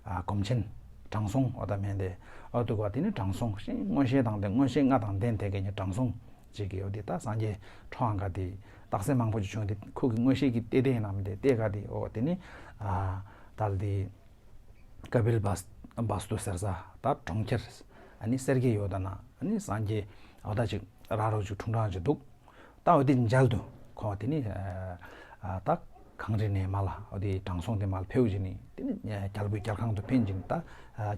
ཨ་སྒོམ་ཆེན་དྲང་སྲོང་འོ་ད་མེད་དེ་འོ་ཐུག་ག་དེ་ནི་དྲང་སྲོང་ཞིང་མངོན་ཤེས་དང་ལྡན་མངོན་ཤེས་ལྔ་དང་ལྡན་དེ་གན་གྱི་དྲང་སྲོང་ཅིག་གི་འོ་དེ་ད་སངས་རྒྱས་འཁྲུངས་ག་དེ་རྟགས་མཚན་མང་པོ་ཅིག་བྱུང་དེ་ཁོ་གི་མངོན་ཤེས་ཀྱི་ལྟས་དེ་ཡིན་ན་མི་དེ་ལྟས་ག་དེ་འོ་དེ་ནི་ཨ་ད་ལ་དེ། ཀ་པིལ་བ་སྟུ་ཟེར་ས་ད་གྲོང་ཁྱེར་ཨ་ནི་སེར་སྐྱ་ཡོད་ད་ན་ཨ་ནི་སངས་རྒྱས་འོ་ད་ཅིག་ར་རོ་ཅིག་ཁྲུང་ཁྲང་ཅིག་འདུག་ད་འོ་དེ་མཇལ་དུ་ཁོང་དེ་ནི་ད་གངས་རི་ནས་མར་ལ་འོ་དེ་དྲང་སྲོང་དེ་མར་ལ་ཕེབས་ཀྱི་ནི་དེ་ནི་རྒྱལ་པོའི་རྒྱལ་ཁང་དུ་ཕེབས་ཀྱི་ནི་ད་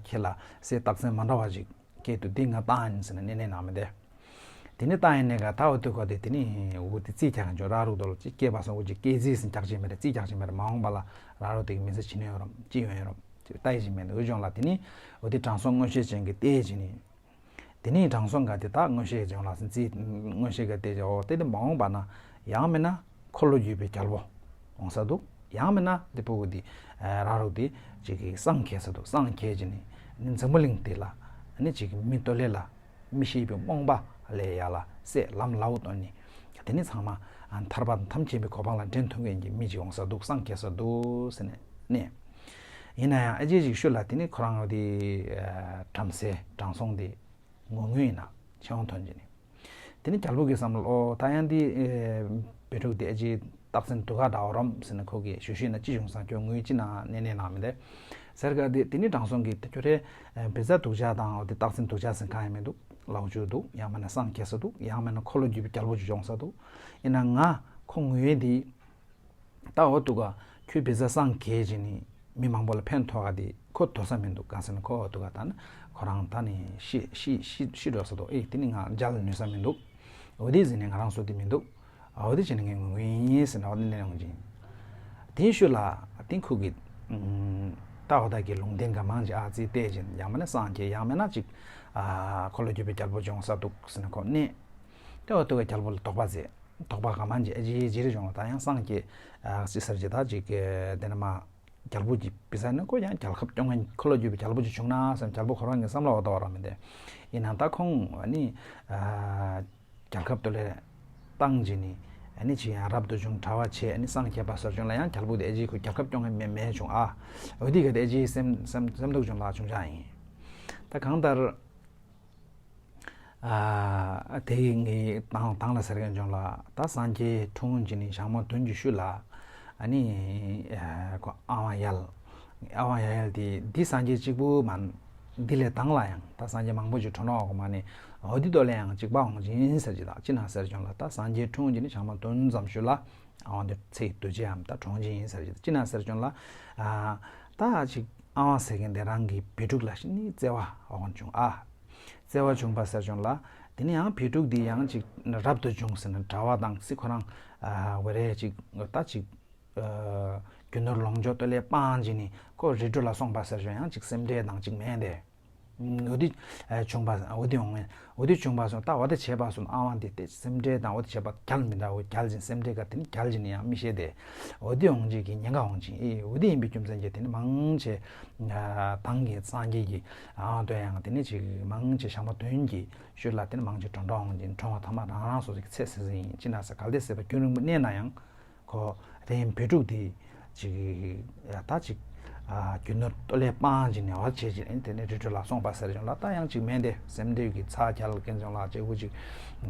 ཁྱེད་ལ་སྲས་རྟགས་མཚན་མ་འདྲ་བ་ཅིག་སྐད་དུ་འདི་ང་བཏང་ཡིན་ཟེར་ནས་ནེ་ནེ་ནང་མི་འདས། དེ་ནི་བཏང་ཡིན་ནས་ག་ད་འོ་དུ་ག་དེ་དེ་ནི་འུ་དེ་རྩིས་རྒྱག་གི་འཇོག་ར་རུག་དོ་ལ་ཅི་སྐད་པ་སོང་འུ་ཅི་སྐད་རྩིས་ཟིན་རྒྱག་ཅིག་མེད་རེད་རྩིས་རྒྱག་ཅིག་མེད་རེད་མ་འོངས་པ་ལ་ར་རུག་དེ་གི་མི་ཚེ་ཇི་ནས་ཡོང་རམ་ཅི་ཡོང་ཡོང་རམ་ཅི་ལྟ་ཡི་ཅིག་མེད་འདུག་འུ་ཅོང་ལ་དེ་ནི་འུ་དེ་དྲང་སྲོང་མངོན་ཤེས་ཅན་གི་ལྟས་ཅི་ནི། དེ་ནི་དྲང་སྲོང་ག་དེ་ད་མངོན་ཤེས་ཅན་ལ་སིན་རྩིས་མངོན་ཤེས་ག་ལྟས་ཅི་འོ་དེ་དེ་མ་འོངས་པ་ན་ཡང་མིན་ན་འཁོར་ལོ་བསྒྱུར་བའི་རྒྱལ་པོ་འོང་ས་འདུག་ཡང་མིན་ན་དེ་ཕྲུ་གུ་དེ་ར་རུག་དེ་ཅིག་གི་སངས་རྒྱས་ས་འདུག་སངས་རྒྱས་ཅི་ནི་ནི་འཛམ་བུ་གླིང་དེ་ལ་ནི་ཅིག་མི་ཏོ་ལེ་ལ། མི་ཤེས་པའི་རྨོངས་པ་ལས་ཡར་ལ་སད་ལམ་ལའོ་སྟོན་ནི། དེ་ནི་ཚང་མ་ཐར་པ་དང་ཐམས་ཅད་པའི་གོ་འཕང་ལ་འདྲེན་ཐུབ་མཁན་གྱི་མི་ཅིག་འོང་ས་འདུག་སངས་རྒྱས་ས་འདུག་ཟེར་ནས་ནས། ཡིན་ན་ཡང་ཨ་ཅེ་ཅིག་ཤུལ་ལ་དེ་ནི་ཁོ་རང་དེ་བྲམ་ཟེ་དྲང་སྲོང་དེ་ངུ་ངུ་ཡིན་ན་ཆེ་འོང་ཐོན་གྱི་ནི། དེ་ནི་རྒྱལ་པོ་གི་བསམ་བློ་ཨོ་ད་ཡང་དེ་བི་ཕྲུག་དེ་ཨ་ཅེ་རྟགས་མཚན་སྡུག་ག་འདྲ་བོ་རམ་ཟེར་ནས་ཁོ་གིས་ཞུ་ཞུས་ན་ཅི་བྱུང་སང་ཁྱོད་ངུས་ཅི་ན་ནས་ནས་ནང་མི་འདས། ཟེར་ག་དེ་དེ་ནི་དྲང་སྲོང་གིས་དེ་ཁྱོད་རེ་བི་ཛ་སྡུག་ཅག་དང་འོ་དེ་རྟགས་མཚན་སྡུག་ཅག་ཟེར་གང་ཡང་མི་འདུག་ལའོ་ཅུ་འདུག་ཡང་མིན་ན་སངས་རྒྱས་ས་འདུག་ཡང་མིན་ན་འཁོར་ལོ་བསྒྱུར་བའི་རྒྱལ་པོ་ཅིག་འབྱུང་ས་འདུག་ཡིན་ན་ང་ཁོ་ངུས་དེ་ད་འོ་འདུག་ག་ཁྱོད་བི་ཛ་སངས་རྒྱས་ཅིག་ནི་མི་མང་པོ་ལ་ཕན་ཐོགས་ག་དེ་ཁོ་དོ་ས་མི་འདུག་གང་ཟེར་ན་ཁོ་འོ་འདུག་ག་ད་ནི་ཁོ་རང་ད་ནི་ཤི་ཤི་ཤི་ཤི་འགྲོ་ས་འདུག་ཨེ་དེ་ནི་ང་མཇལ་ནུས་ས་མི་འདུག་འོ་དེ་ཟེར་ནས་ང་རང་སོ་དེ་མི་འདུག་འོ་དེ་བྱས་ནས་ངས་ངུ་གི་ཡིན་ཟེར་ནས་འོ་དེ་ནས་ཡོང་གི་ཡིན། དེའི་ཤུལ་ལ་དེ་ཁུ་གི་ད་འོ་ད་གི་ལུང་བསྟན་ག་མང་ཅིག་ཨ་ཙི་བལྟས་ཅིང་ཡང་མིན་ན་སངས་རྒྱས་ཡང་མིན་ན་ཅིག་ཨ་འཁོར་ལོ་བསྒྱུར་བའི་རྒྱལ་པོ་འབྱུང་ས་འདུག་ཟེར་ནས་ཁོ་གནས། དེ་འོ་དེ་ག་རྒྱལ་པོ་ལ་དོགས་པ་མཛད། དོགས་པ་ག་མང་ཅིག་ཨ་ཅི་ཅི་རེ་བྱུང་ལ་ད་ཡང་སངས་རྒྱས་ཨ་ཅི་ཟེར་ཅི་ད་ཅིག་དེ་ནས་མ་རྒྱལ་པོ་གི་བི་ཟ་ནི་ཁོ་ཡང་རྒྱལ་ཁབ་སྐྱོང་མཁན་འཁོར་ལོ་བསྒྱུར་བའི་རྒྱལ་པོ་ཅིག་བྱུང་ན་བསམ་རྒྱལ་པོ་ཁོ་རང་གི་བསམ་བློ་འོ་ད་འོ་ར་མི་འདས། ཡིན་ནའང་ད་ཁོང་ཨ་ནི་ཨ། རྒྱལ་ཁབ་ཏུ་ལས་བཏང་རྗེས་ནི་ཨ་ནི་ཅི་ཡང་རབ་ཏུ་བྱུང་གྲྭ་བ་ཆེ་ཨ་ནི་སངས་རྒྱས་པ་སོགས་བྱུང་ལ་ཡང་རྒྱལ་པོ་དེ་ཨེ་ཅི་ཁོ་རྒྱལ་ཁབ་སྐྱོང་མཁན་མེད་མེད་བྱུང་ཨ། འོ་དེ་ག་དེ་ཨེ་ཅི་སེམས་སེམས་སེམས་སྡུག་བྱུང་ལ་བྱུང་ཆ་ཡིན། ད་གང་ལྟར་ཨ་དེ་ངའི་དང་དང་ལ་ཟེར་མཁན་བྱུང་ལ་ད་སངས་རྒྱས་འཁྲུངས་རྗེས་ནི་ཞག་མ་བདུན་གྱི་ཤུལ་ལ་ཨ་ནི་ཁོ་ཨ་ཝང་ཡལ་ཨ་ཝང་ཡལ་ཡལ་དེ་འདི་སངས་རྒྱས་གཅིག་པུ་མིན། འདི་ལས་དང་ལ་ཡང་ད་སངས་རྒྱས་མང་པོ་ཅིག་གྲོངས་འགྲོ་བ་གོ་མ་ནི། འོ་འདི་ལྟོ་ལས་ཡང་གཅིག་པ་འོང་ཅིག་ཡིན་ཟེར་གྱི། ད་ཅི་ན་ཟེར་བྱུང་ལ། ད་སངས་རྒྱས་འཁྲུངས་ཀྱི་ནི་ཞག་མ་བདུན་ཙམ་ཤུལ་ལ་ཨ་ཝང་དེ་ཚེ་ཡི་དུས་ཆེ་འམ་ད་གྲོངས་ཀྱི་ཡིན་ཟེར་གྱི། ད་ཅི་ན་ཟེར་བྱུང་ལ། ཨ་ད་ཅིག་ཨ་ཝང་ཟེར་མཁན་དེ་རང་གི་བུ་ཕྲུག་ལ་ནི་བརྩེ་བ་འོང་བྱུང་ཨ། བརྩེ་བ་བྱུང་པ་ཟེར་བྱུང་ལ། དེ་ནི་ཡང་བུ་ཕྲུག་དེ་ཡང་ཅིག་རབ་ཏུ་བྱུང་ཟེར་ན་གྲྭ་པ་དང་སྲིད་ཁོ་རང་ཨ་བ་རེ་ཅིག་ད་ཅིག་རྒྱུ་ནོར་ལོངས་སྤྱོད་ལྟོ་ལས་སྤངས་བྱས་ནས་ཁོ་རི་ཁྲོད་ལ་སོང་པ་ཟེར་བྱུང་ཡང་ཅིག་སེམས་ཁྲལ་དང་ཅིག་མེད་དེ། འོ་དེ་བྱུང་པ་འོ་དེ་འོང་ངེ་འོ་དེ་བྱུང་པ་སོང་། ད་འོ་དེ་བྱས་པ་སོང་ཨ་ཝང་དེ་དེ་སེམས་ཁྲལ་དང་འོ་དེ་བྱས་པ་རྒྱལ་མི་འདྲ་འོ་རྒྱལ་བཞིན་སེམས་ཁྲལ་ག་དེ་ནི་རྒྱལ་བཞིན་ཡང་མི་ཤེས་དེ། འོ་དེ་འོང་ཅིག་གི་ཉེན་ཁ་འོང་ཅིག་ཨེ་འོ་དེ་ཡིན་པའི་རྒྱུ་མཚན་གྱིས་དེ་ནི་མང་ཆེ་དང་གི་སངས་རྒྱས་ཀྱི་ཨ་ཝང་དེ་ཡང་དེ་ནི་ཅིག་མང་ཆེ་ཞག་མ་བདུན་གྱི་ཤུལ་ལ་དེ་ནི་མང་ཆེ་གྲོངས་འགྲོ་འོང་ཅིག་གྲོངས་པ་ཐ་མ་རང་རང་སོ་སོ་གི་ཚེ་ཟེར་ཟིན་ཡིན་ཅི་ན་ཟེར་གལ་ཏེ་ཟེར་བ་རྒྱུན་རིང་པོ་གནས་ན་ཡང་། ཁོ་རེན་བུ་ཕྲུག་དེ་ཅིག་ཡ་ད་ཅིག་ཨ་རྒྱུ་ནོར་ལྟོ་ལས་སྤངས་བྱས་ནས་བར་བྱས་བྱས་ནས་དེ་ནས་རི་ཁྲོད་ལ་སོང་པ་ཟེར་བྱུང་ལ། ད་ཡང་ཅིག་མེད་དེ་སེམས་འདོད་ཀྱི་ཚ་རྒྱལ་ཀན་ཅང་ལ་ཅེ་བོ་ཅིག་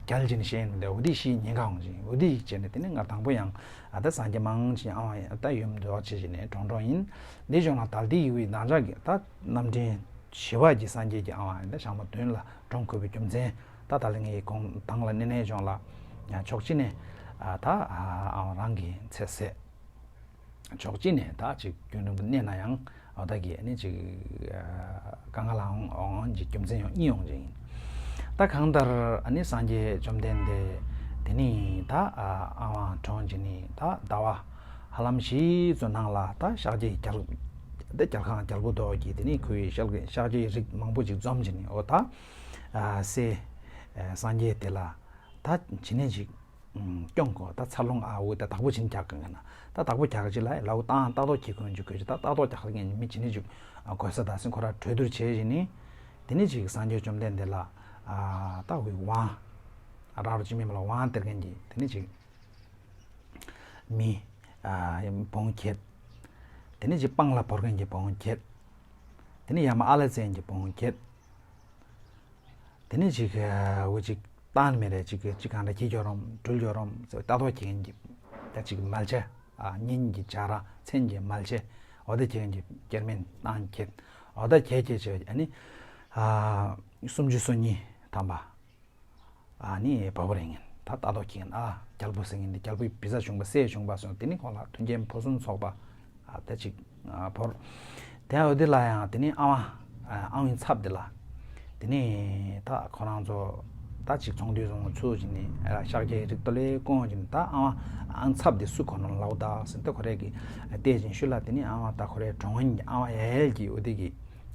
རྒྱལ་བྱས་ནས་བཤད་ནས་འདི་འོ་དེ་ཤི་ཉེན་ཁ་འོང་ཅིག་འོ་དེ་བྱས་ནས་དེ་ནས་ང་དང་པོ་ཡང་ཨ་ད་སངས་རྒྱས་མང་ཆེ་ཨ་ཝང་ད་ཡུམ་འདི་བར་བྱས་བྱས་ནས་གྲོངས་གྲོངས་ཡིན། འདི་བྱུང་ལ་ད་ལྟའི་ཡུལ་བའི་ནང་ཆ་གི་ད་རྣམ་འདྲེན་ཞི་བ་གི་སངས་རྒྱས་ཀྱི་ཨ་ཝང་ཡིན་ད་ཞག་མ་བདུན་ལ་གྲོངས་དགོས་པའི་རྒྱུ་མཚན་ད་ད་ལ་ངའི་གོང་དང་ལ་གནས་གནས་བྱུང་ལ་ཡང་ཕྱོགས་གཅིག་ནས་ཨ་ད་ཨ་ཨ་ཝང་རང་གི་ཚེ་ཟད། ཕྱོགས་གཅིག་ནས་ད་ཅིག་རྒྱུན་རིང་པོ་གནས་ན་ཡང་འོ་ད་གི་ཨ་ནི་ཅིག་དཀའ་ངལ་འོང་འོང་གི་རྒྱུ་མཚན་ཡང་གཉིས་ཡོང་གི་ཡིན། ད་གང་ལྟར་ཨ་ནི་སངས་རྒྱས་བཅོམ་ལྡན་འདས་དེ་ནི་ད་ཨ་ཨ་ཝང་གྲོངས་ཀྱི་ནི་ད་ཟླ་བ་ཧ་ལམ་བཞི་ཙམ་ནང་ལ་ད་ཤཱཀྱའི་རྒྱལ་ད་རྒྱལ་ཁང་རྒྱལ་པོ་མདོག་གི་དེ་ནི་ཁོའི་ཤཱཀྱའི་རིགས་མང་པོ་ཅིག་འཛོམས་ཀྱི་ནི་འོ་ད་ཨ་སྲས་སངས་རྒྱས་དེ་ལ་ད་ཇི་ནས་ཅིག་སྐྱོང་དགོས། ད་འཚར་ལོངས་ཨ་འུ་ད་བདག་པོ་བྱིན་རྒྱག་གི་ན་ད་བདག་པོ་རྒྱག་ཅི་ལ་ལའུ་ཏང་ལྟ་རྟོག་གི་གོན་འཇུག་གོན་ཅི་ད་ལྟ་རྟོག་རྒྱག་གི་མི་ཇི་ནི་འཇུག་གོ་ས་ད་སེང་ཁོ་ར་གྲོས་བསྡུར་བྱས་བཞིན་ནི་དེ་ནི་ཅིག་སངས་རྒྱས་བཅོམ་ལྡན་འདས་ལ་ཨ་ད་འུའི་དབང་ར་རུ་ཅི་མི་མ་ལ་དབང་སྟེར་མཁན་གྱི་དེ་ནི་ཅིག་མི་ཨ་བོང་ཁྱེད་དེ་ནི་ཅིག་སྤང་ལ་བོར་མཁན་གྱི་བོང་ཁྱེད་དེ་ནི་ཡ་མ་ཨ་ལ་བཙན་གྱི་བོང་ཁྱེད། དེ་ནས་ཅིག་འུ་ཅིག་བཏང་མེད་རེད། ཅིག་ཅིག་གང་འདྲ་ཁྱི་གྱོ་རོམ་སྦྲུལ་གྱོ་རོམ་ཟེར་ལྟ་རྟོག་ཁྱི་གན་གྱི་ད་ཅིག་མལ་ཆས་ཨ་སྙིང་གི་བྱ་ར་མཚན་གྱི་མལ་ཆས་འོ་ད་ཁྱི་གན་གྱི་སྐྱེར་མིན་བཏང་ཁྱེད་འོ་ད་ཁྱེད་ཁྱེད་ཅེས་ཨ་ནི་ཨ་སུམ་ཅུ་སོ་གཉིས་ཐམ་པ་ཨ་ནི་བ་བོ་རེ་ངན་ད་ལྟ་རྟོག་ཁྱི་གན་ཨ་རྒྱལ་པོ་ཟེར་ངན་འདི་རྒྱལ་པོའི་བི་ས་བྱུང་པ་སྲས་བྱུང་པ་སོང་དེ་ནི་ཁོང་ལ་མཐུན་རྐྱེན་ཕོ་སུན་ཚོགས་པ། ཨ་ད་ཅིག་ཨ་བོར། དེ་འོ་དེ་ལ་ཡང་དེ་ནི་ཨ་ཝང་ཨ་ཨ་ཝང་ཚབ་དེ་ལ། དེ་ནི་ད་ཁོ་རང་ཚོ་ད་ཅིག་ཚོང་འདུས་ཚོང་ཚུགས་ཀྱི་ནི་ཨ་ཤཱཀྱའི་རིགས་དོ་ལེ་ཀོང་ཀྱི་ནི་ད་ཨ་ཝང་ཨང་ཚབ་དེ་སུ་ཁོ་ནོ་ལའོ་ད་ཟིན་ད་ཁོ་རེ་གི་བལྟས་ཅིང་ཤུལ་ལ་དེ་ནི་ཨ་ཝང་ད་ཁོ་རེ་གྲོང་ཨ་ཝང་ཡལ་གྱི་འོ་དེ་གི་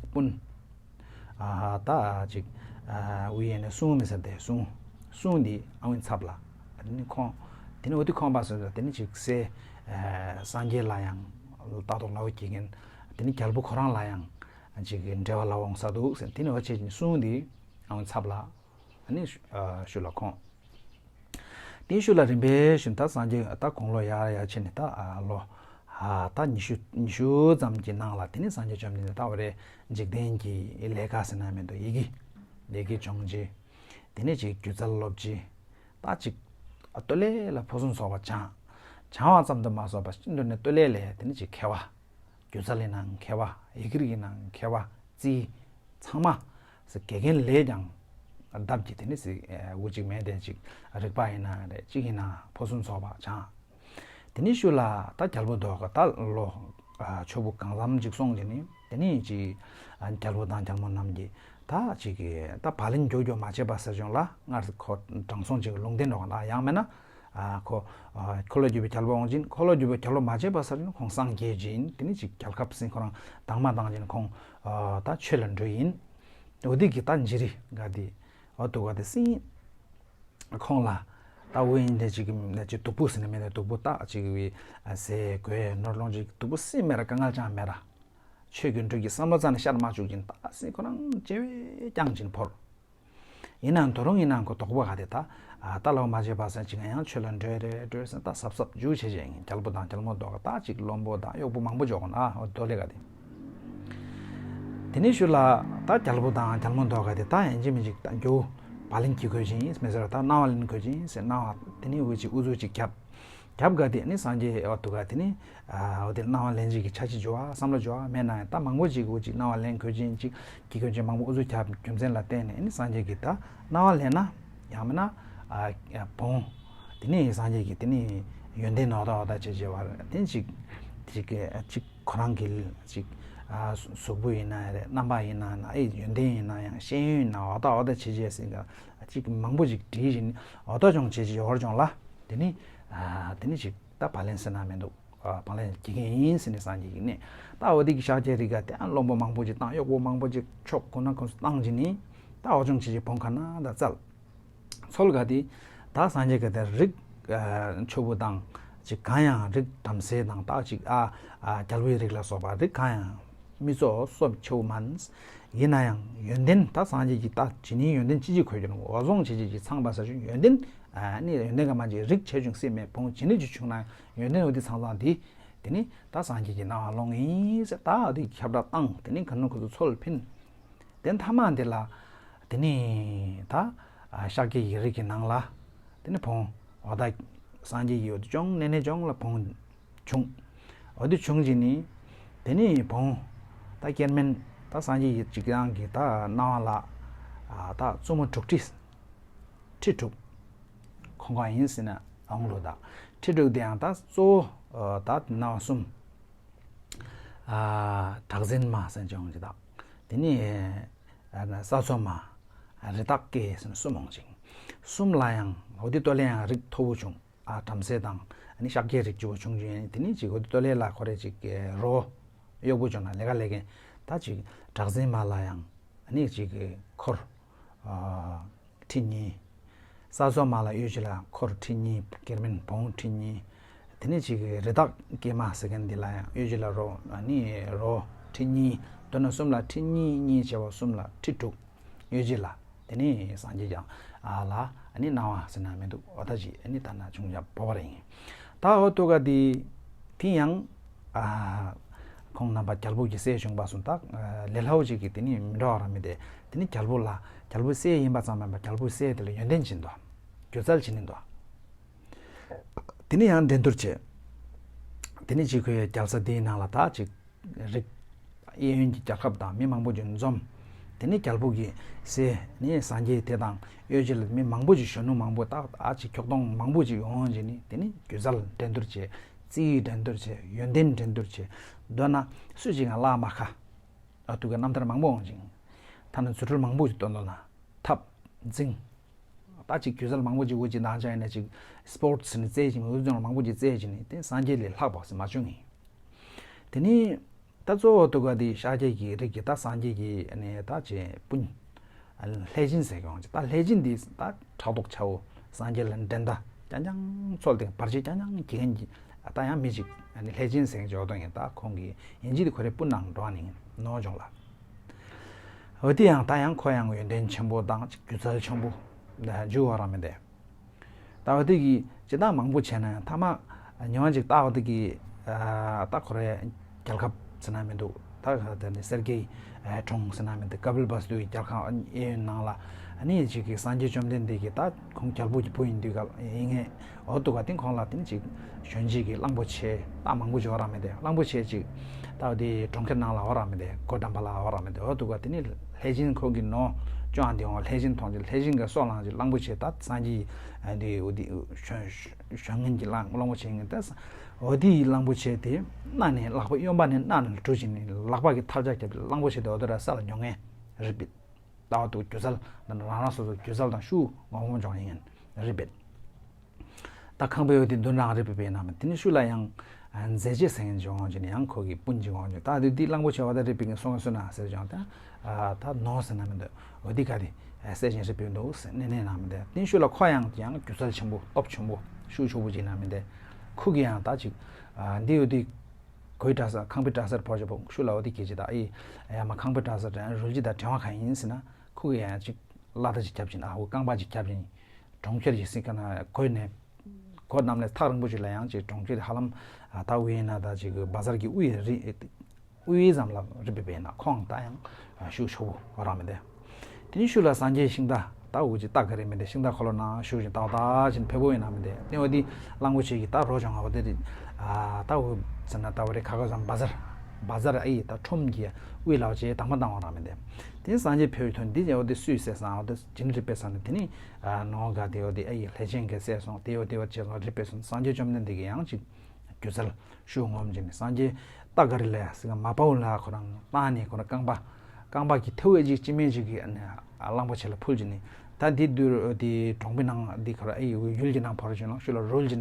སྤུན། ཨ་ཧ་ད་ཅིག་ཨ་ཝི་ཡེ་ནི་སུང་མི་ཟེར་ཏེ་སུང་སུང་འདི་ཨ་ཝི་ཚབ་ལ། དེ་ནི་ཁོང་དེ་ནི་འོ་དེ་ཁོང་པ་སོ་སོ་དེ་ནི་ཅིག་སེ་ཨ་སངས་རྒྱས་ལ་ཡང་ལྟ་རྟོག་ལའོ་གྱི་གིན་དེ་ནི་རྒྱལ་པོ་ཁོ་རང་ལ་ཡང་ཅིག་འབྲེལ་བ་ལའོ་འོང་ས་འདུག་ཟེར་དེ་ནི་འོ་ཅེ་ཅིག་སུང་འདི་ཨ་ཝི་ཚབ་ལ། ཨ་ནི་ཨ་ཤུ་ལ་ཁོང་དེའི་ཤུལ་ལ་རིམ་པས་བཞིན་ད་སངས་རྒྱས་ད་དགུང་ལོ་ཡར་ཡར་ཕྱིན་ནས་ད་ཨ་ལོ་ཨ་ད་ཉི་ཤུ་ཉི་ཤུ་ཙམ་གྱི་ནང་ལ་དེ་ནས་སངས་རྒྱས་བཅོམ་ལྡན་འདས་ད་འོ་རེ་འཇིག་རྟེན་གྱི་ལས་ཀ་ཟེར་ན་མི་འདུག་ཡི་གེ་ལས་ཀའི་སྦྱོང་བྱེད། དེ་ནས་ཅིག་སྒྱུ་རྩལ་སློབ་བྱེད། ད་ཅིག་ཨ་སྟོད་ལས་ལ་ཕོ་སུན་ཚོགས་པ་སྦྱང་། སྦྱང་བ་ཙམ་དུ་མ་ཟད་པ་སྤྱི་འདོད་ནས་སྟོད་ལས་ལས་དེ་ནས་ཅིག་མཁས་པ། སྒྱུ་རྩལ་ཡིན་ནའང་མཁས་པ། ཡི་གེ་རིགས་ཡིན་ནའང་མཁས་པ། རྩིས། ཚང་མ། ཟེར་དགེ་རྒན་ལས་ཀྱང་ལྡབ་ཀྱིས་དེ་ནི་ཟེར་འུ་ཅིག་མེད་དེ་ཅིག་རིག་པ་ཡིན་ན་རེད་ཅིག་ཡིན་ན་ཕོ་སུན་ཚོགས་པ་སྦྱང་། དེ་ནི་ཤུལ་ལ་ད་རྒྱལ་པོ་མདོག་ག་ད་ལོ་ཆུ་བོ་གང་འཚམ་ཅིག་སོང་ཅིག་ནི་དེ་ནི་ཅིག་རྒྱལ་པོ་དང་རྒྱལ་མོ་རྣམས་ཀྱིས་ད་ཅིག་གི་ད་བ་ལན་རྒྱོ་རྒྱོ་མ་བྱས་པ་ཟེར་བྱུང་ལ་སྔར་ཁོ་དྲང་སྲོང་ཅིག་ལུང་བསྟན་འགྲོ་ག་ན་ཡང་མེད་ན། ཨ་ཁོ་ཨ་འཁོར་ལོས་སྒྱུར་བའི་རྒྱལ་པོ་འོང་ཅིང་འཁོར་ལོས་སྒྱུར་བའི་རྒྱལ་པོ་མ་བྱས་པ་ཟེར་ན་ཁོང་སངས་རྒྱས་ཅིང་དེ་ནི་ཅིག་རྒྱལ་ཁབ་སྲིད་ཁོ་རང་དང་མ་དང་ཅིན་ཁོང་ཨ་ད་ཆོས་ལ་འགྲོ་ཡིན། འོ་དེ་གི་ད་འཇི་རི་ག་དེ་འོ་དུ་ག་དེ་སྲིད་ཁོང་ལ་ད་འོ་ཡིན་དེ་ཅིག་གི་ཅིག་སྡུག་པོ་ཟེར་ན་མེད་ན་སྡུག་པོ་ད་ཅིག་བི་ཟས་གོས་ནོར་ལོངས་ཅིག་སྡུག་པོ་སྲིད་མེད་ར་དཀའ་ངལ་ཅང་མེད་ར་ཆོས་ཀྱི་འབྲུ་གི་བསམ་བློ་རྩ་ནས་ཤར་མ་བཅུག་ཅིང་ད་སྲིད་ཁོ་རང་ཅེ་བས་ཀྱང་ཅིན་བོར། ཡིན་ནའང་དོ་རུང་ཡིན་ནའང་ཁོ་དོགས་པ་ག་དེ་ད་ཨ་ད་ལོ་མ་བྱས་པ་ཟེར་ཅིག་ཡང་ཆོས་ལ་འགྲོས་རེ་འགྲོས་ཟེར་ད་སབ་སབ་འཇུ་བྱེད་བྱེད་ཡིན་རྒྱལ་པོ་དང་རྒྱལ་མོ་མདོག་ག་ད་ཅིག་བློན་པོ་དང་གཡོག་པོ་མང་པོ་འཇོག་གོ་ན་འོ་དོ་ལེ་ག་དེ། དེ་ནས་ཤུལ་ལ་ད་རྒྱལ་པོ་དང་རྒྱལ་མོ་མདོག་ག་དེ་ད་ཡིན་གཅིག་མིན་གཅིག་ད་འགྱུ་བ་ལིན་གྱི་དགོས་ཅིང་མི་ཟེར་ད་སྣང་བ་ལིན་དགོས་ཅིང་ཟེར་སྣང་བ་དེ་ནས་འུ་ཅིག་ཨུ་ཚུགས་ཅིག་བརྒྱབ། རྒྱབ་ག་དེ་ནི་སངས་རྒྱས་འོ་དུ་ག་དེ་ནི་ཨ་འོ་དེ་སྣང་བ་ལེན་བྱེད་ཀྱི་འཆར་གཞི་འཇོག་བ་བསམ་བློ་འཇོག་བ་མེད་ན་ཡང་ད་མང་པོ་ཅིག་འོ་ཅིག་སྣང་བ་ལེན་དགོས་ཅན་ཅིག་གི་དགོས་ཅན་མང་པོ་ཨུ་ཚུགས་རྒྱབ་རྒྱུ་མཚན་ལ་བརྟེན་ནས་ནི་སངས་རྒྱས་ཀྱི་ད་སྣང་བ་ལེན་ན་ཡང་མིན་ན་ཨ་བོང་དེ་ནི་སངས་རྒྱས་ཀྱི་དེ་ནི་ཡོན་ཏན་ནོ་ད་འོ་ད་བྱེད་བྱེད་བར་དེ་ཅིག་ཅིག་ཅིག་ཁོ་རང་གི་ཅིག་ཨ་གཟུགས་པོ་ཡིན་ན་རེད། རྣམ་པ་ཡིན་ན་ན་ཨེ་ཡོན་ཏན་ཡིན་ན་ཡང་ཤེས་ཡོན་ཡིན་ན་འོ་ད་འོ་ད་བྱེད་བྱེད་ཟེར་ག་ཅིག་མང་པོ་ཅིག་བྲིས་བཞིན་འོ་ད་ཅུང་བྱེད་བྱེད་ཡོར་ཅུང་ལ་དེ་ནི་ཨ་དེ་ནི་ཅིག་ད་བག་ལེན་ཟེར་ན་མི་འདུག་ཨ་བག་ལེན་བགྱིད་མཁན་ཡིན་ཟེར་ནས་སངས་རྒྱས་ཀྱིས་ནི་ད་འོ་དེ་གི་ཤཱཀྱ་རི་ག་དེ་ཨ་བློན་པོ་མང་པོ་ཅིག་བཏང་གཡོག་པོ་མང་པོ་ཅིག་ཕྱོགས་གུན་ན་གུན་སུ་བཏང་བྱས་ནི་ད་འོ་ཅུང་བྱེད་བྱེད་བོང་ཁ་ན་ད་བཙལ། ཚོལ་ག་དེ་ད་སངས་རྒྱས་ག་དེ་རིགས་ཨ་ཕྱུག་པོ་དང་ཅིག་གང་ཡང་རིགས་བྲམ་ཟེ་དང་ད་ཅིག་ཨ་ཨ་རྒྱལ་པོའི་རིགས་ལ་སོགས་པ་རིགས་གང་ཡང་མི་གཙོ་སོ་ཕྱུག་མན། ཡིན་ན་ཡང་ཡོན་ཏན་ད་སངས་རྒྱས་ཀྱི་ད་ཇི་ནི་ཡོན་ཏན་ཅི་ཅི་འཁོད་ཀྱི་རུང་འོ་བཟང་ཆེ་ཆེ་ཅིག་ཚང་པ་ས་ཞུ་ཡོན་ཏན་ཨ་ནི་ཡོན་ཏན་ག་མ་ཅིག་རིགས་ཆེ་ཆུང་སྲིད་མེད་བོང་ཇི་ནི་ཅི་བྱུང་ན་ཡོན་ཏན་འོ་དེ་ཚང་ཚང་དེ་དེ་ནི་ད་སངས་རྒྱས་ཀྱི་སྣང་བ་ལོང་ཡིན་ཟེར་ད་འོ་དེ་ཁྱབ་བསྒྲགས་བཏང་དེ་ནི་ག་ནུ་ཁོ་ཚོ་ཚོལ་ཕིན། དེ་མཐའ་མ་འདི་ལ་དེ་ནི་ད་ཤཱཀྱ་ཡི་རིགས་ཀྱི་ནང་ལ་དེ་ནི་བོང་འོ་ད་སངས་རྒྱས་ཀྱི་འོ་དེ་ཅུང་ནེ་ནེ་ཅུང་ལ་བོང་བྱུང་། འོ་དེ་བྱུང་རྗེས་ནི་དེ་ནི་བོང་ད་སྐྱེར་མིན་ད་སངས་རྒྱས་ཀྱི་ཅིག་རང་གི་ད་སྣང་བ་ལ་ད་བཙུན་མོ་དྲུག་ཁྲི་ཁྲི་དྲུག་ཁོང་ག་ཡིན་ཟེར་ན་འོང་ལོ་ད་ཁྲི་དྲུག་དེ་ཡང་ད་གཙོ་བོ་ད་སྣང་བ་གསུམ། གྲགས་འཛིན་མ་ཟེར་བྱུང་ཅི་དང་། དེ་ནི་ས་འཚོ་མ། རི་དྭགས་སྐྱེས་ཟེར་ནས་གསུམ་འོང་ཅིང་། གསུམ་ལ་ཡང་འོ་དེ་ལྟོ་ལས་ཡང་རིགས་མཐོ་པོ་བྱུང་། ཨ་བྲམ་ཟེ་དང་ཨ་ནི་ཤཱཀྱའི་རིགས་བཅུ་པོ་བྱུང་བྱུང་ཡིན་དེ་ནི་ཅིག་འོ་དེ་ལྟོ་ལས་ལ་ཁོ་རེ་ཅིག་རོ་གཡོག་པོ་བྱུང་ན་ལས་ཀ་ལས་མཁན་ད་ཅིག་གྲགས་འཛིན་མ་ལ་ཡང་ཨ་ནི་ཅིག་འཁོར། ཁྲི་གཉིས། ས་འཚོ་མ་ལ་གཡོས་ཅི་ལ་འཁོར་ཁྲི་གཉིས་སྐྱེར་མིན་བོང་ཁྲི་གཉིས། དེ་ནས་ཅིག་རི་དྭགས་སྐྱེས་མ་ཟེར་མཁན་འདི་ལ་ཡང་གཡོས་ཅི་ལ་རོ་ཨ་ནི་རོ་ཁྲི་གཉིས་མདོར་ན་གསུམ་ལ་ཁྲི་གཉིས་གཉིས་བྱས་པ་གསུམ་ལ་ཁྲི་དྲུག་གཡོས་ཅི་ལ་དེ་ནས་སངས་རྒྱས་ཀྱང་ཨ་ལ་ཨ་ནི་སྣང་བ་ཟེར་ན་མི་འདུག་འོ་ད་ཅི་ཨ་ནི་ད་ན་བྱུང་ཡ་བོ་བ་རེ་ཡིན། ད་འོ་ཏོ་ག་དེ་དེ་ཡང་ཨ་ཁོང་རྣམ་པ་རྒྱལ་པོ་གི་སྲས་བྱུང་བ་སོང་ད་ལས་སླ་བོ་ཅིག་གི་དེ་ནི་མི་འདྲ་བ་ར་མི་དེ་དེ་ནི་རྒྱལ་པོ་ལ་རྒྱལ་པོའི་སྲས་ཡིན་པ་ཙམ་མིན་པར་རྒྱལ་པོའི་སྲས་དེ་ལ་ཡོན་ཏན་བྱིན་དོ། སྒྱུ་རྩལ་བྱིན་ནི་དོ། དེ་ནི་ཡང་འགྲན་བསྡུར་བྱས། དེ་ནི་ཅིག་ཁོའི་རྒྱལ་ས་དེའི་ནང་ལ་ད་ཅིག་རིགས་གཡས་གཡོན་གྱི་རྒྱལ་ཁབ་དང་མི་མང་པོ་ཅིག་འཛོམས། དེ་ནི་རྒྱལ་པོ་གི་སྲས་ནི་སངས་རྒྱས་དེ་དང་གཡོས་ཅི་ལ་མི་མང་པོ་ཅིག་གཞོན་ནུ་མང་པོ་ད་ཨ་ཅིག་ཁྱོག་གདོང་མང་པོ་ཅིག་ཡོང་ཡོང་བྱས་ནི་དེ་ནི་སྒྱུ་རྩལ་འགྲན་བསྡུར་བྱས། རྩིས་འགྲན་བསྡུར་བྱས། ཡོན་ཏན་འགྲན་བསྡུར་བྱས། མདོར་ན་སུ་ཅིག་ང་བླ་མ་ཁ། ཨ་ཐུག་གི་རྣམ་ཐར་མང་པོ་འོང་ཅིང་། ཐ་ན་རྫུ་འཕྲུལ་མང་པོ་ཞིག་སྟོན་ལོ་ན། ཐབ། འཛིང་། ད་ཅིག་སྒྱུ་རྩལ་མང་པོ་ཅིག་འུ་ཅིག་ནང་ཆ་ཡིན་ན་ཅིག་སི་པོར་ཊི་སི་ནི་རྩེད་ཅིང་འུ་ཚོ་མང་པོ་ཅིག་རྩེད་ཅིང་ནི་དེ་སངས་རྒྱས་ལས་ལྷག་པ་ཟེར་མ་བྱུང་ངེ། དེ་ནི། ད་གཙོ་བོ་ཐུག་ག་དེ་ཤཱཀྱ་གི་རིགས་ཀྱི་ད་སངས་རྒྱས་ཀྱི་ནི་ད་ཅེ་སྤུན། ལྷས་བྱིན་ཟེར་གི་འོང་ཅིག་ད་ལྷས་བྱིན་དེ་ད་ཕྲག་དོག་ཆའོ། སངས་རྒྱས་ལ་འགྲན་ཟླ་རྐྱང་རྐྱང་ཚོལ་ཏེ་བར་ཆད་རྐྱང་རྐྱང་གི་ཡན་གྱི་ད་ཡང་མི་ཅིག་ཨ་ནི་ལྷས་བྱིན་ཟེར་གྱི་འོ་དོ་ཡིན་ད་ཁོང་གི་ཡན་གྱི་དེ་ཁོ་རེ་སྤུན་ནང་འགྲོ་ནི་ནོ་ཅོང་ལ། འོ་དེ་ཡང་ད་ཡང་ཁོ་ཡང་ཡོན་ཏན་ཆེན་པོ་དང་ཅིག་སྒྱུ་རྩལ་ཆེན་པོ་འཇུ་བ་ར་མི་དེ། ད་འོ་དེ་གི་ཅི་ད་མང་པོ་བྱས་ན་ཡང་མཐའ་མ་ཉི་མ་ཅིག་ད་འོ་དེ་གི་ད་ཁོ་རེ་རྒྱལ་ཁབ་ཟེར་ན་མི་འདུག་ད་ག་དེ་ནི་སེར་གྱི་གྲོང་ཟེར་ན་མི་འདུག་ཀ་པིལ་བ་སུ་གི་རྒྱལ་ཁབ་གཡས་གཡོན་ནང་ལ་ཨ་ནི་ཅིག་གི་སངས་རྒྱས་བཅོམ་ལྡན་འདས་ཀྱི་ད་ཁོང་རྒྱལ་པོ་གི་བུ་ཡིན་དུས་ག་ཡིན་ངེས་འོ་འདུག་ག་དེ་ཁོང་ལ་དེ་ནི་ཅིག་གཞོན་སྐྱེས་ཀྱི་གླང་པོ་ཆེ་ད་མང་པོ་ཅིག་འོ་ར་མི་དེ་གླང་པོ་ཆེ་ཅིག་ད་འོ་དེ་གྲོང་ཁྱེར་ནང་ལ་འོ་ར་མི་དེ་སྒོ་འགྲམ་པ་ལ་འོ་ར་མི་དེ་འོ་འདུག་ག་དེ་ནི་ལྷས་བྱིན་ཁོང་གི་ནོ་ཅོང་དེ་འོ་ལྷས་བྱིན་མཐོང་ཅིག་ལྷས་བྱིན་ག་སོགས་ལངས་ཅིག་གླང་པོ་ཆེ་ད་སངས་རྒྱས་འདི་འོ་དེ་གཞོན་གཞོན་ངན་གྱི་གླང་གླང་པོ་ཆེ་ཡིན་ད་འོ་དེ་ཡི་གླང་པོ་ཆེ་དེ་སྣ་ནས་ལག་པ་གཡོན་པ་ནས་སྣ་ནས་གྲུ་བྱིན་ནས་ལག་པ་གི་ཐལ་ལྕག་རྒྱབ་གླང་པོ་ཆེ་དེ་འོ་དེ་ར་ས་ལ་ཉོ་ངེས་རེད་པས། ལྟ་བ་འདུག་སྒྱུ་རྩལ་འདི་ནི་རང་རང་སོ་སོ་སྒྱུ་རྩལ་དང་ཤུགས་ངོ་ངོ་འཇོག་ཡིན་རེད་པས། ད་ཁང་པའི་འོ་དེ་མདུན་རང་རེད་པས་པས་ན་མ་དེ་ནི་ཤུ་ལ་ཡང་མཛེས་བྱེད་ཟེར་མཁན་ཅིག་འོང་ཅིག་ནི་ཡང་ཁོ་གི་སྤུན་ཅིག་འོང་ཅིག་ད་དེ་དེ་གླང་པོ་ཆེ་བ་ད་རེད་པས་ངས་སོང་ངས་སོང་ན་ཟེར་ཅང་ད་ད་ནོ་ཟེར་ན་མི་འདུག་འོ་དེ་ག་དེ་སེ་ཅན་རེད་པས་འདུག་ཟེར་ནས་ནས་ན་མི་འདུག་དེ་ཤུ་ལ་ཁོ་ཡང་ཡང་སྒྱུ་རྩལ་ཆེན་པོ་སྟོབས་ཆེན་པོ་ཤུགས་ཆེན་པོ་ཅིག་ན་མི་འདུག་ཁོ་གི་ཡང་ད་ཅིག་འདི་འོ་དེ། གོས་འདྲ་ས་ཁང་པའི་འདྲ་སར་ཕོ་ཞབས་ཤུ་ལ་འོ་དེ་སྐད་ཅིག་ད་ཨི་ཡ་མ་ཁང་པའི་འདྲ་སར་དྲན་རུལ་ཅི་ད་དྲན་བ་གང་ཡིན་ཟེར་ན་ཁུ་གི་ཡང་ཅིག་གླ་ད་ཅིག་རྒྱབ་ཅིན་ཨ་ཧུ་རྐང་པ་ཅིག་རྒྱབ་ཅིན་གྲོང་ཁྱེར་གྱི་སྲིད་ཀ་ན་གོས་ནས་གོ་གནམ་ལས་ཐག་རིང་པོ་ཅིག་ལ་ཡང་ཅིག་གྲོང་ཁྱེར་ཧ་ལམ་ད་དབུས་ཡིན་ན་ད་ཅིག་བ་ཟར་གྱི་དབུས་རི་དབུས་ཙམ་ལ་རི་པི་པའི་ན་ཁོང་ད་ཡང་ཤུ་ཤོ་བོ་ར་མི་དེ། དེ་ནི་ཤུ་ལ་སངས་རྒྱས་ཤིང་རྟ་ ད་འུ་ཅི་ལྟ་ག་རེ་མི་འདི་ཤིང་རྟ་འཁོར་ལོ་ནང་བཞུགས་ཤིང་ཏག་ཏག་ཅིག་ཕེབས་པོ་ཡིན་ན་མི་འདི་དེ་འོ་དེ་གླང་པོ་ཆེ་གི་ད་རོ་བྱུང་བ་དེ་རེད། ད་འུ་ཟེར་ན་ད་འོ་རེ་ཁ་ཁ་བཟང་བ་ཟར་བ་ཟར་ཨ་ཡི་ད་ཁྲོམ་གྱི་དབུས་ལ་བྱས་དང་མ་བཏང་བ་རང་མི་འདི་དེ་སངས་རྒྱས་ཕེབས་ཐོན་འདི་འོ་དེ་སུས་བསད་སོང་། འོ་དེ་ཇི་ནི་རི་པེ་སོང་ནི་དེ་ནི་ནོ་ག་དེ་འོ་དེ་ཨ་ཡི་ལྷས་བྱིན་གྱིས་བསད་སོང་། དེ་འོ་དེ་འོ་བྱས་སོང་རི་པེ་སོང་། སངས་རྒྱས་བཅོམ་ལྡན་འདས་ཀྱིས་ཡང་ཅིག་སྒྱུ་རྩལ་ཤུགས་ངོམ་བྱས་ནས་སངས་རྒྱས་ཏཱ་ཀ་རི་ལ་ཟེར་མཁན་མ་པའོ་ལ་ཁོ་རང་བཏང་ནས་ཁོ་རང་རྐང་པ་རྐང་པ་གི་ཐལ་བ་གཅིག་སྤྱི་སྨན་གཅིག་གིས་གླང་པོ་ཆེ་ལ་ཕུལ་བྱས་ནས། ད་འདི་དུས་དེ་གྲོང་པའི་ནང་འདི་ཁོ་རང་ཨེ་ཡི་ཡུལ་གྱི་ནང་བོར་བྱས་ནས་ཤུལ་ལ་རོལ་བྱས་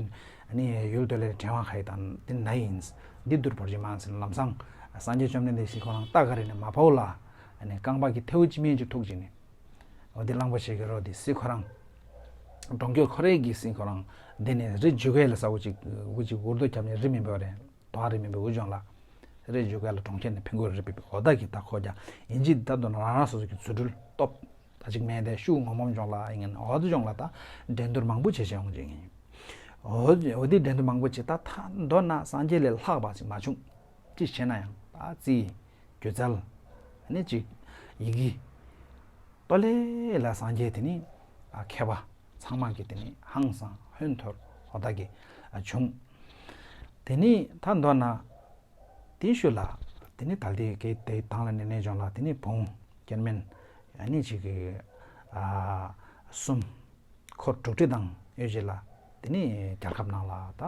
ནས་ཡུལ་དུ་ལས་དྲན་བ་ཁ་ཡི་དང་འདི་ན་ཡིན། འདི་དུར་བོར་གྱི་མ་ཟིན་ལམ་སང་སངས་རྒྱས་བཅོམ་ལྡན་འདས་ཤིག་ཁོ་རང་ཏཱ་ཀ་རི་ནས་མ་པའོ་ལ་རྐང་པ་གི་ཐལ་བ་སྤྱི་སྨན་གཅིག་ཐུག་བྱས་ནས། འོ་དེ་གླང་པོ་ཆེ་གི་རོ་དེ་སྲིད་ཁོ་རང་། གྲོང་ཁྱེར་ཁོ་རའི་གི་སྲིད་ཁོ་རང་། དེ་ནས་རི་རྒྱུད་ག་ལ་ས་འུ་ཅིག་འུ་ཅིག་འུར་རྡོ་བརྒྱབ་ནས་རི་མི་འབོད་རེད། དོ་རི་མི་འབོད་འུ་ཅོང་ལ། རི་རྒྱུད་ག་ལ་གྲོང་ཁྱེར་ནས་ཕན་གོ་རི་པི་པི་འོ་ད་གི་ད་ཁོ་རྒྱ་ཡིན་གཅིག་ད་དུ་ན་རང་རང་སོ་སོ་གི་རྫུ་འཕྲུལ་སྟོབས་ད་ཅིག་མེད་དེ་ཤུགས་ངོམ་ངོམ་ཅོང་ལ་ཡིན་ངན་འོ་དུ་ཅོང་ལ་ད་འགྲན་བསྡུར་མང་པོ་བྱེད་བྱེད་ཡོང་ཅིག་ཡིན། འོ་འོ་དེ་འགྲན་བསྡུར་མང་པོ་བྱེད་ད་ད་མདོར་ན་སངས་རྒྱས་ལས་ལྷག་པ་ཅིག་མ་བྱུང་། ཅི་བྱས་ན་ཡང་ད་རྩིས། སྒྱུ་རྩལ། ནི་གཅིག་ཡི་གེ། ཏོ་ལེ་ལ་སངས་རྒྱས་དེ་ནི་མཁས་པ་ཚང་མ་གི་དེ་ནི་ཧང་སང་ཧོན་ཐོར་འོ་ད་གི་བྱུང་། དེ་ནི་ད་མདོར་ན་དེ་ཤུལ་ལ་དེ་ནི་ད་ལྟའི་གི་དེ་དང་ལ་ནེ་ནེ་ལྗོངས་ལ་དེ་ནི་བོང་སྐྱེར་མེན་ནི་གཅིག་གི་གསུམ། འཁོར་དྲུག་ཁྲི་དང་ཡོད་ཅེས་ལ། དེ་ནི་རྒྱལ་ཁབ་ནང་ལ་ད་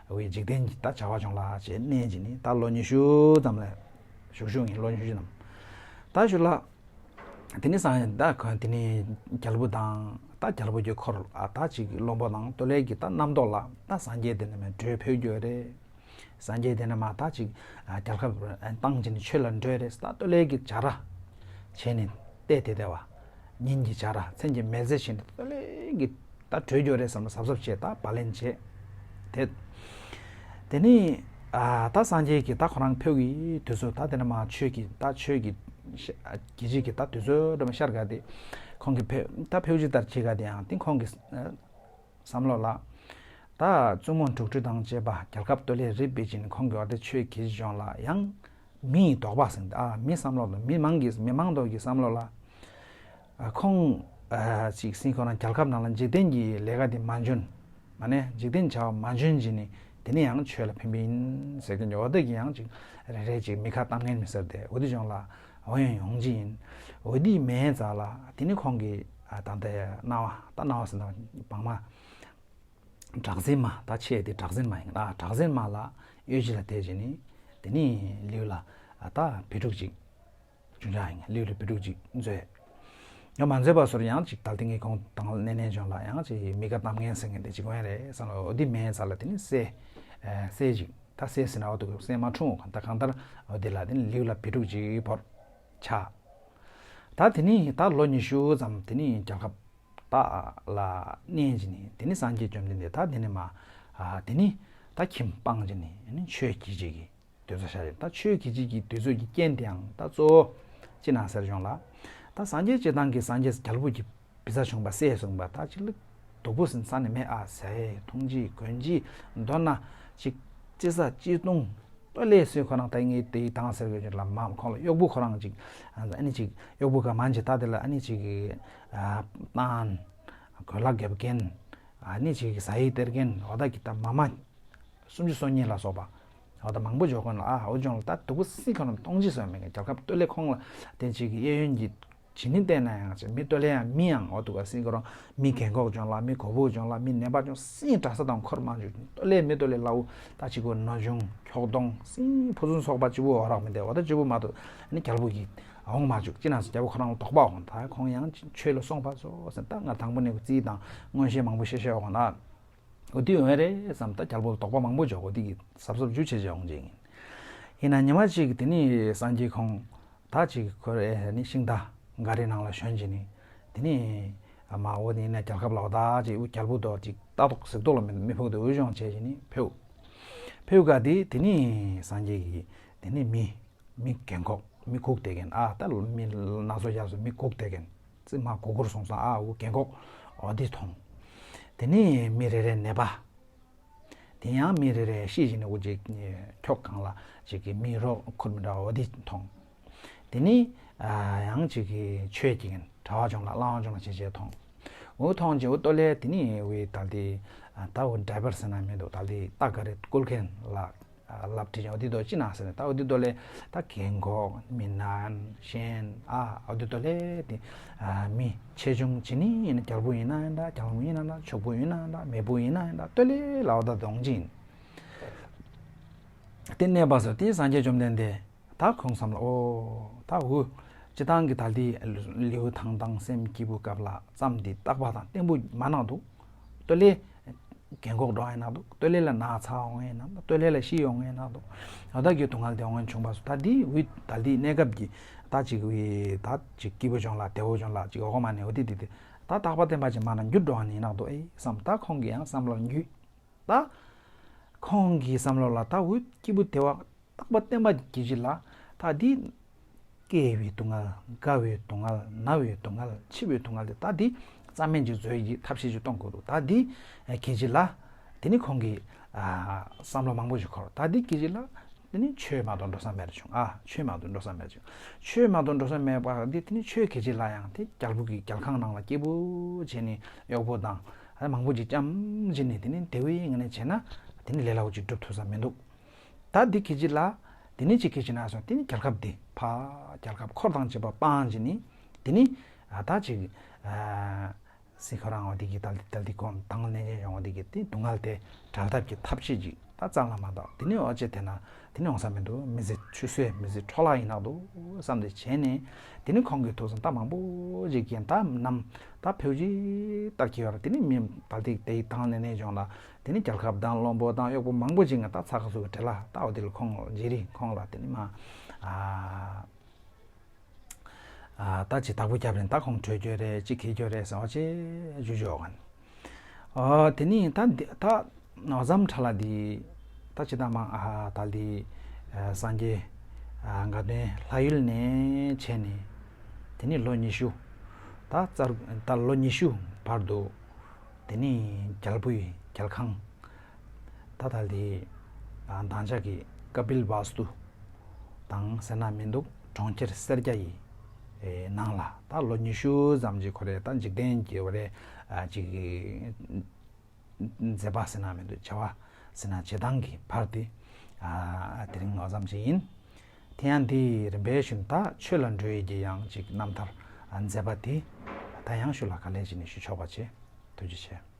འོའི་འཇིག་རྟེན་གྱི་ད་བྱ་བ་བྱུང་ལ་ཅེས་གནས་ཀྱི་ནི་ད་ལོ་ཉི་ཤུ་ཙམ་ལ་བཞུགས་བཞུགས་ཡིན་ལོ་ཉི་ཤུ་ཙམ། ད་ཞུ་ལ། དེ་ནི་སང་ད་ག་དེ་ནི་རྒྱལ་པོ་དང་ད་རྒྱལ་པོ་གྱི་འཁོར་ཨ་ད་ཅིག་བློན་པོ་དང་སྟོད་ལས་ཀྱི་ད་རྣམ་རྟོག་ལ་ད་སངས་རྒྱས་དེ་ནི་མེད་འགྲོས་ཕེབས་རྒྱུ་རེད། སངས་རྒྱས་དེ་ནས་མ་ད་ཅིག་རྒྱལ་ཁབ་བཏང་བྱས་ནས་ཆོས་ལ་འགྲོས་རེད་ད་སྟོད་ལས་ཀྱི་བྱ་ར་བྱས་ནས་བལྟས་དེ་བདེ་བ། ཉིན་གྱི་བྱ་ར་མཚན་གྱི་མེལ་ཙེ་བྱས་ནས་སྟོད་ལས་ཀྱི་ད་བྲོས་རྒྱུ་རེད་བསམ་ན་གཟབ་གཟབ་བྱས་ད་བ་ལེན་བྱས། དེ་དེ་ནི་ད་སངས་རྒྱས་ཀྱི་ད་ཁོ་རང་ཕེབས་ཀྱི་དུས་ཚོད་ད་དེ་ནས་མ་ཆོས་ཀྱི་ད་ཆོས་ཀྱི་ཀྱི་ཅིག་གི་ད་དུས་ཚོད་འདྲ་མ་ཤར་ག་དེ་ཁོང་གི་ཕེབས་ད་ཕེབས་ཀྱི་ལྟར་བྱེད་ག་དེ་ཡང་དེ་ཁོང་གི་བསམ་བློ་ལ། ད་བཙུན་མོ་དྲུག་ཁྲི་དང་བཅས་པ་རྒྱལ་ཁབ་སྟོད་ལས་རི་བེད་ཅིང་ཁོང་གི་འོག་ཏུ་ཆོས་ཀྱི་ལྗོངས་ལ་ཡང་མིའི་དོགས་པ་ཟིན་ཏེ་ཨ་མི་བསམ་བློ་དང་མི་མང་གི་མི་མང་དག་གི་བསམ་བློ་ལ་ཁོང་ཅིག་སྲིད་ཁོ་རང་རྒྱལ་ཁབ་ནང་ལ་འཇིག་རྟེན་གྱི་ལས་ཀ་དེ་མ་འཇོན་མ་ནས་འཇིག་རྟེན་བྱ་བ་མ་འཇོན་གྱི་ནི་དེ་ནི་ཡང་ཆོས་ལ་ཕན་པ་ཡིན་ཟེར་གྱི་འོག་ཏུ་གི་ཡང་ཅིག་རེ་རེ་ཅིག་མི་ཁ་གཏམ་ངན་མི་ཟེར་ཏེ་འོ་དེ་ལྗོངས་ལ་འོ་ཡང་ཡོང་གི་ཡིན། འོ་དེ་མེད་ཙང་ལ་དེ་ནི་ཁོང་གི་ད་ལྟ་སྣང་བ་ད་སྣང་བ་ཟིན་ཏེ་བང་མ། གྲགས་འཛིན་མ་ད་ཆེ་དེ་གྲགས་འཛིན་མ་ཡིན་ལ་གྲགས་འཛིན་མ་ལ་གཡོ་ཅིག་ལ་དེ་བྱས་ནི་དེ་ནི་ལིའུ་ལ་ད་བི་ཕྲུག་ཅིག་བྱུང་ཆ་ཡིན་ལིའུ་ལ་བི་ཕྲུག་ཅིག་མཛོད། ཡང་མ་མཛོད་པ་སོར་ཡང་ཅིག་ད་ལྟ་ངས་གོང་དང་ནས་ནས་བྱུང་ལ་ཡང་ཅིག་མི་ཁ་གཏམ་ངན་ཟེར་མཁན་དེ་ཅིག་དགོས་རེད་བསམ་ལ་འོ་དེ་མེད་ས་ལ་དེ་ནི་སྲས་སྲས་ཅིག་ད་སྲས་ཟེར་ན་འོ་དུ་སྲས་མ་འཁྲུངས་འོ་གང་ད་གང་ལྟར་འོ་དེ་ལ་དེ་ནི་ལིའུ་ལ་བི་ཕྲུག་ཅིག་བོར་ཆགས། ད་དེ་ནི་ད་ལོ་ཉི་ཤུ་ཙམ་དེ་ནི་རྒྱལ་ཁབ། ད་ལ་གནས་ཀྱི་ནི་དེ་ནི་སངས་རྒྱས་བཅོམ་ལྡན་འདས་ད་དེ་ནི་མ་དེ་ནི་ད་ཁྱིམ་སྤངས་ཀྱི་ནི་ནི་ཆོས་ཀྱི་ཅིག་གི་དུས་ཚོད་ཤར་ཡོད་ད་ཆོས་ཀྱི་ཅིག་གི་དུས་ཚོད་ཀྱི་རྐྱེན་དེའང་ད་གཙོ་བོ་ཅི་ན་ཟེར་བྱུང་ལ། ད་སངས་རྒྱས་སྤྱི་བཏང་གི་སངས་རྒྱས་རྒྱལ་པོ་གི་བི་ས་བྱུང་བ་སྲས་བྱུང་བ་ད་ཅིག་ལ་སྡུག་པོ་ཟིན་ས་ནི་མེད་ཨ་ཟེར་འཐུང་ཅི་གོན་ཅི་མདོར་ན་ཅིག་ཅི་ས་ཅི་བཏུང་། ཏོ་ལེ་སུའི་ཁོ་རང་ད་ངས་དེའི་དང་ཟེར་གི་ཅིག་ལ་མ་ཁོང་ལ་གཡོག་པོ་ཁོ་རང་ཅིག་ཨ་ནི་ཅིག་གཡོག་པོ་ག་མང་ཅིག་ད་དེ་ལ་ཨ་ནི་ཅིག་གི་ཏང་གོས་ལག་རྒྱབ་མཁན་ཨ་ནི་ཅིག་གི་ཟ་ཡི་སྟེར་མཁན་འོ་ད་གི་ད་མ་མ་སུམ་ཅུ་སོ་གཉིས་ལ་སོགས་པ་འོ་ད་མང་པོ་འཇོག་མཁན་ལ་ཨ་འོ་ཅོང་ལ་ད་སྡུག་པོ་སི་ཁོ་རང་གཏོང་ཅི་སོ་མེད་མཁན་རྒྱལ་ཁབ་ཏོ་ལེ་ཁོང་ལ་དེ་ཅིག་གི་གཡས་གཡོན་གྱི་ཇི་ནི་བལྟས་ན་ཡང་ཅིག་མི་ལྟོས་ལེ་ཡང་མི་ཡང་འོ་དུ་ག་སྲིད་ཁོ་རང་མི་རྒན་གོག་ཅོང་ལ་མི་གོ་བོ་ཅོང་ལ་མི་ནད་པ་ཅོང་སྲིད་གྲྭ་ས་དང་འཁོར་མང་ཅུ་ལྟོས་ལེ་མི་ལྟོས་ལེ་ལའུ་ད་ཅིག་གོ་ནོ་ཅུང་ཁྱོག་གདོང་སྲིད་ཕུ་ཚུན་ཚོགས་པ་ཅིག་བུ་འོ་རག་མི་འདེ་འོ་ད་ཅིག་བུ་མ་དུ་ནི་རྒྱལ་པོ་གི་འོང་མ་ཅུག་ཅི་ན་སུ་རྒྱལ་པོ་ཁོ་རང་ལ་དོགས་པ་འོང་ད་ཁོང་ཡང་ཆོས་ལ་སོང་པ་སོ་ཟེར་ད་ང་དང་པོ་ནས་རྩིས་དང་མངོན་ཤེས་མང་པོ་ཤེས་ཤེས་འོང་ན། འོ་དུས་འོན་རེད་བསམ་ད་རྒྱལ་པོ་ལ་དོགས་པ་མང་པོ་འཇོག་གོ་དེ་གི་གཟབ་གཟབ་ཇུ་བྱེད་བྱེད་འོང་ཅིག་ཡིན། ཡིན་ན་ཉི་མ་གཅིག་དེ་ནི་སངས་རྒྱས་ཁོང་ད་ཅིག་ཁོ་རེ་ནི་ཤིང་རྟ་འགའ་རེ་ནང་ལ་ཞོན་ཅིག་ནི་དེ་ནི་མ་འོ་དེ་ཡིན་ན་རྒྱལ་ཁབ་ལ་འོ་ད་ཅིག་འུ་རྒྱལ་པོ་དོ་ཅིག་ལྟ་རྟོག་གཟིགས་རྟོག་ལ་མི་མི་ཕོག་དེ་འུ་སྦྱོང་བྱས་ཅིག་ནི་ཕེབས། ཕེབས་ག་དེ་དེ་ནི་སངས་རྒྱས་ཀྱི་དེ་ནི་མི་མི་རྒན་གོག་མི་སྒུག་བསྡད་མཁན་ཨ་ད་མི་སྣ་ཚོགས་ཡག་སོ་མི་སྒུག་བསྡད་མཁན་རྩིབ་མ་སྒུར་སྒུར་སོང་ཙང་ཨ་འུ་རྒན་གོག་འོ་དེ་མཐོང་། དེ་ནི་མི་རེ་རེ་ནད་པ། དེ་ཡང་མི་རེ་རེ་ཤི་བཞིན་འུ་ཅིག་ཁྱོག་གང་ལ་ཅིག་གི་མི་རོ་ཁུར་མི་འདྲ་འོ་དེ་མཐོང་། དེ་ནི་ཡང་ཅིག་གི་ཆོས་ཀྱི་གྲྭ་བ་ཅུང་ལ་བླ་བ་ཅུང་ལ་བྱེད་བྱེད་མཐོང་ འོ་མཐོང་རྗེས་འོ་ལྟོ་ལས་དེ་ནི་འོ་ད་ལྟའི་ད་འོ་ཌ་རའི་བར་ཟེར་ན་མི་འདུག་ད་ལྟའི་རྟ་ག་རེ་བསྐོར་མཁན་ལ་ལབ་དྲིས་ཀྱང་འོ་དེ་དོ་ཅི་ན་ཟེར་ནས་ད་འོ་དེ་དོ་ལས་ད་རྒན་གོག་མི་ནན་གཞན་ཨ་འོ་དེ་དོ་ལས་དེ་མི་ཆེ་ཆུང་ཇི་ནི་ཡིན་ན་རྒྱལ་པོ་ཡིན་ན་ཡིན་ད་རྒྱལ་མོ་ཡིན་ན་ད་ཕྱུག་པོ་ཡིན་ན་ཡིན་ད་མེད་པོ་ཡིན་ན་ཡིན་ད་ལྟོ་ལས་ལའོ་ད་གདོང་ཅི་ཡིན། དེ་གནས་པ་སོགས་དེ་སངས་རྒྱས་བཅོམ་ལྡན་འདས་ད་ཁོང་བསམ་ལ་ཨོ་ད་འུ་སྤྱི་བཏང་གི་ད་ལྟའི་ལེའུ་ཐང་དང་སེམས་སྐྱིད་པོ་སྐབས་ལ་ཙམ་དེ་རྟག་པ་དང་བརྟན་པོ་མ་གནང་འདུག་ལྟོ་ལས་རྒན་གོག་འགྲོ་ཡིན་ན་འདུག་ལྟོ་ལས་ལ་ན་ཚ་འོང་ཡིན་ན་འདུག་ལྟོ་ལས་ལ་ཤི་ཡོང་ཡིན་ན་འདུག་ཨ་ད་གི་སྡུག་བསྔལ་དེ་འོང་ཡིན་བྱུང་བ་སོགས་ད་དེ་འུ་ད་ལྟའི་གནས་སྐབས་ཀྱི་ད་ཅིག་འུ་ད་ཅིག་སྐྱིད་པོ་བྱུང་ལ་བདེ་བོ་བྱུང་ལ་ཅིག་འོ་གོ་མ་ནས་འོ་དེ་དེ་དེ་ད་རྟག་པ་བརྟན་པ་ཅིག་མ་གནང་འགྱུར་འགྲོ་ཡིན་ན་འདུག་ཨེ་བསམ་ད་ཁོང་གི་ཡང་བསམ་བློ་འགྱུས། ད་ཁོང་གི་བསམ་བློ་ལ་ད་འུ་སྐྱིད་པོ་བདེ་བ་རྟག་པ་བརྟན་པ་གི་གཞི་ལ་ད་འདི་སྐྱེ་བའི་སྡུག་བསྔལ་རྒ་བའི་སྡུག་བསྔལ་ན་བའི་སྡུག་བསྔལ་འཆི་བའི་སྡུག་བསྔལ་དེ་ད་འདི་རྩ་མེད་ཅིག་བཟོ་ཡི་ཐབས་ཤེས་ཅིག་གཏོང་དགོས་འདུག་ད་འདི་གི་གཞི་ལ་དེ་ནི་ཁོང་གི་བསམ་བློ་མང་པོ་ཞིག་འཁོར་ད་འདི་གི་གཞི་ལ་དེ་ནི་ཆོས་མ་གཏོགས་འགྲོ་ས་མེད་བྱུང་ཨ་ཆོས་མ་གཏོགས་འགྲོ་ས་མེད་བྱུང་ཆོས་མ་གཏོགས་འགྲོ་ས་མེད་པ་འདི་དེ་ནི་ཆོས་གི་གཞི་ལ་ཡང་དེ་རྒྱལ་པོ་གི་རྒྱལ་ཁང་ནང་ལ་སྐྱིད་པོ་བྱས་ནས་གཡོག་པོ་དང་། ཨ་མང་པོ་ཅིག་ལྕམ་ཅིག་ནས་དེ་ནི་དེ་བས་ངས་ནས་བྱས་ན་དེ་ནི་ལས་སླ་བོ་ཅིག་སྒྲུབ་ཐུབ་ས་མི་འདུག་ད་འདི་ཁྱེད་ཅིག་ལ་དེ་ནི་ཅིག་ཁྱེད་ཅིག་ན་སོང་དེ་ནི་རྒྱལ་ཁབ་འདི་ཕ་རྒྱལ་ཁབ་འཁོར་དང་བཅས་པ་སྤང་ཅིག་ནི་དེ་ནི་ཨ་ད་ཅིག་ཨ་སི་ཁོ་རང་འོ་དེ་གི་ད་ལྟ་འདི་གོང་དང་ལེན་ཅན་ཡོང་འོ་དེ་གི་དེ་སྡུག་བསྔལ་དེ་བྲལ་ཐབས་ཀྱི་ཐབས་ཤེས་ཅིག་ད་རྩ་ལ་མ་འདུག་དེ་ནི་འོ་ཅེ་དེ་ན་དེ་ནི་འོང་ས་མི་འདུག་མི་ཚེ་ཆུད་ཟོས་མི་ཚེ་འཕྲོ་བརླག་ཡིན་ནག་འདུག་བསམ་སྟེ་བྱས་ནས་དེ་ནི་ཁོང་གི་ཐུགས་བསམ་ད་མང་པོ་ཅིག་གིས་ད་ནམ་ད་ཕེའུ་ཅིག་ལྟར་གྱི་ཡོད་ར་དེ་ནི་མི་ད་ལྟའི་དེའི་དང་ལེན་ནས་སྦྱོང་ལ་དེ་ནི་རྒྱལ་ཁབ་དང་བློན་པོ་དང་གཡོག་པོ་མང་པོ་ཅིག་ང་ད་ཚ་ཁ་སུ་གི་བྲེལ་ལ་ད་འོ་དེ་ལ་ཁོང་རྗེས་རིང་ཁོང་ལ་དེ་ནི་མ་ཨ་ཨ་ད་ཅི་དག་པོ་རྒྱབ་རིང་ད་ཁོང་བྲོས་རྒྱུ་རེད་ཅི་གི་རྒྱུ་རེད་ཟེར་བ་ཅེ་ཇུ་ཇོ་ག་ནི། ཨོ་དེ་ནི་ད་འདི་ད་ནོ་ཟམ་ཁྲ་ལ་འདི་ད་ཅི་ད་མ་ཨ་ད་འདི་ཨ་སངས་རྒྱས་ཨ་དགའ་ལྡན་ལྷ་ཡུལ་ནས་བྱས་ནས་དེ་ནི་ལོ་ཉི་ཤུ་ད་རྩར་ད་ལོ་ཉི་ཤུ་བར་དུ་དེ་ནི་རྒྱལ་པོའི་རྒྱལ་ཁང་ད་ད་འདི་ཨ་དང་ཅག་གི་ཀ་པིལ་ཝཱ་སྟུ་དང་ཟེར་ན་མི་འདུག་གྲོང་ཁྱེར་སེར་སྐྱ་ཡི་ཨེ་ནང་ལ་ད་ལོ་ཉི་ཤུ་ཙམ་གྱི་ཁོ་རེ་ད་འཇིག་རྟེན་གྱི་བ་རེ་ཨ་ཅིག་མཛད་པ་ཟེར་ན་མི་འདུག་བྱ་བ་ཟེར་ན་བྱེད་སྟངས་ཀྱི་བར་དེ་ཨ་དེ་རིང་ནོ་ཙམ་ཞིག་ཡིན། དེ་ཡང་འདི་རིམ་པའི་ཤུལ་ད་ཆོས་ལ་འགྲོ་ཡི་གི་ཡང་ཅིག་རྣམ་ཐར་མཛད་པ་དེ་ད་ཡང་ཤུལ་ལ་ག་ལེ་ཅིག་ནས་ཞུ་ཆོག་པ་བྱེད། ཐུགས་རྗེ་ཆེ།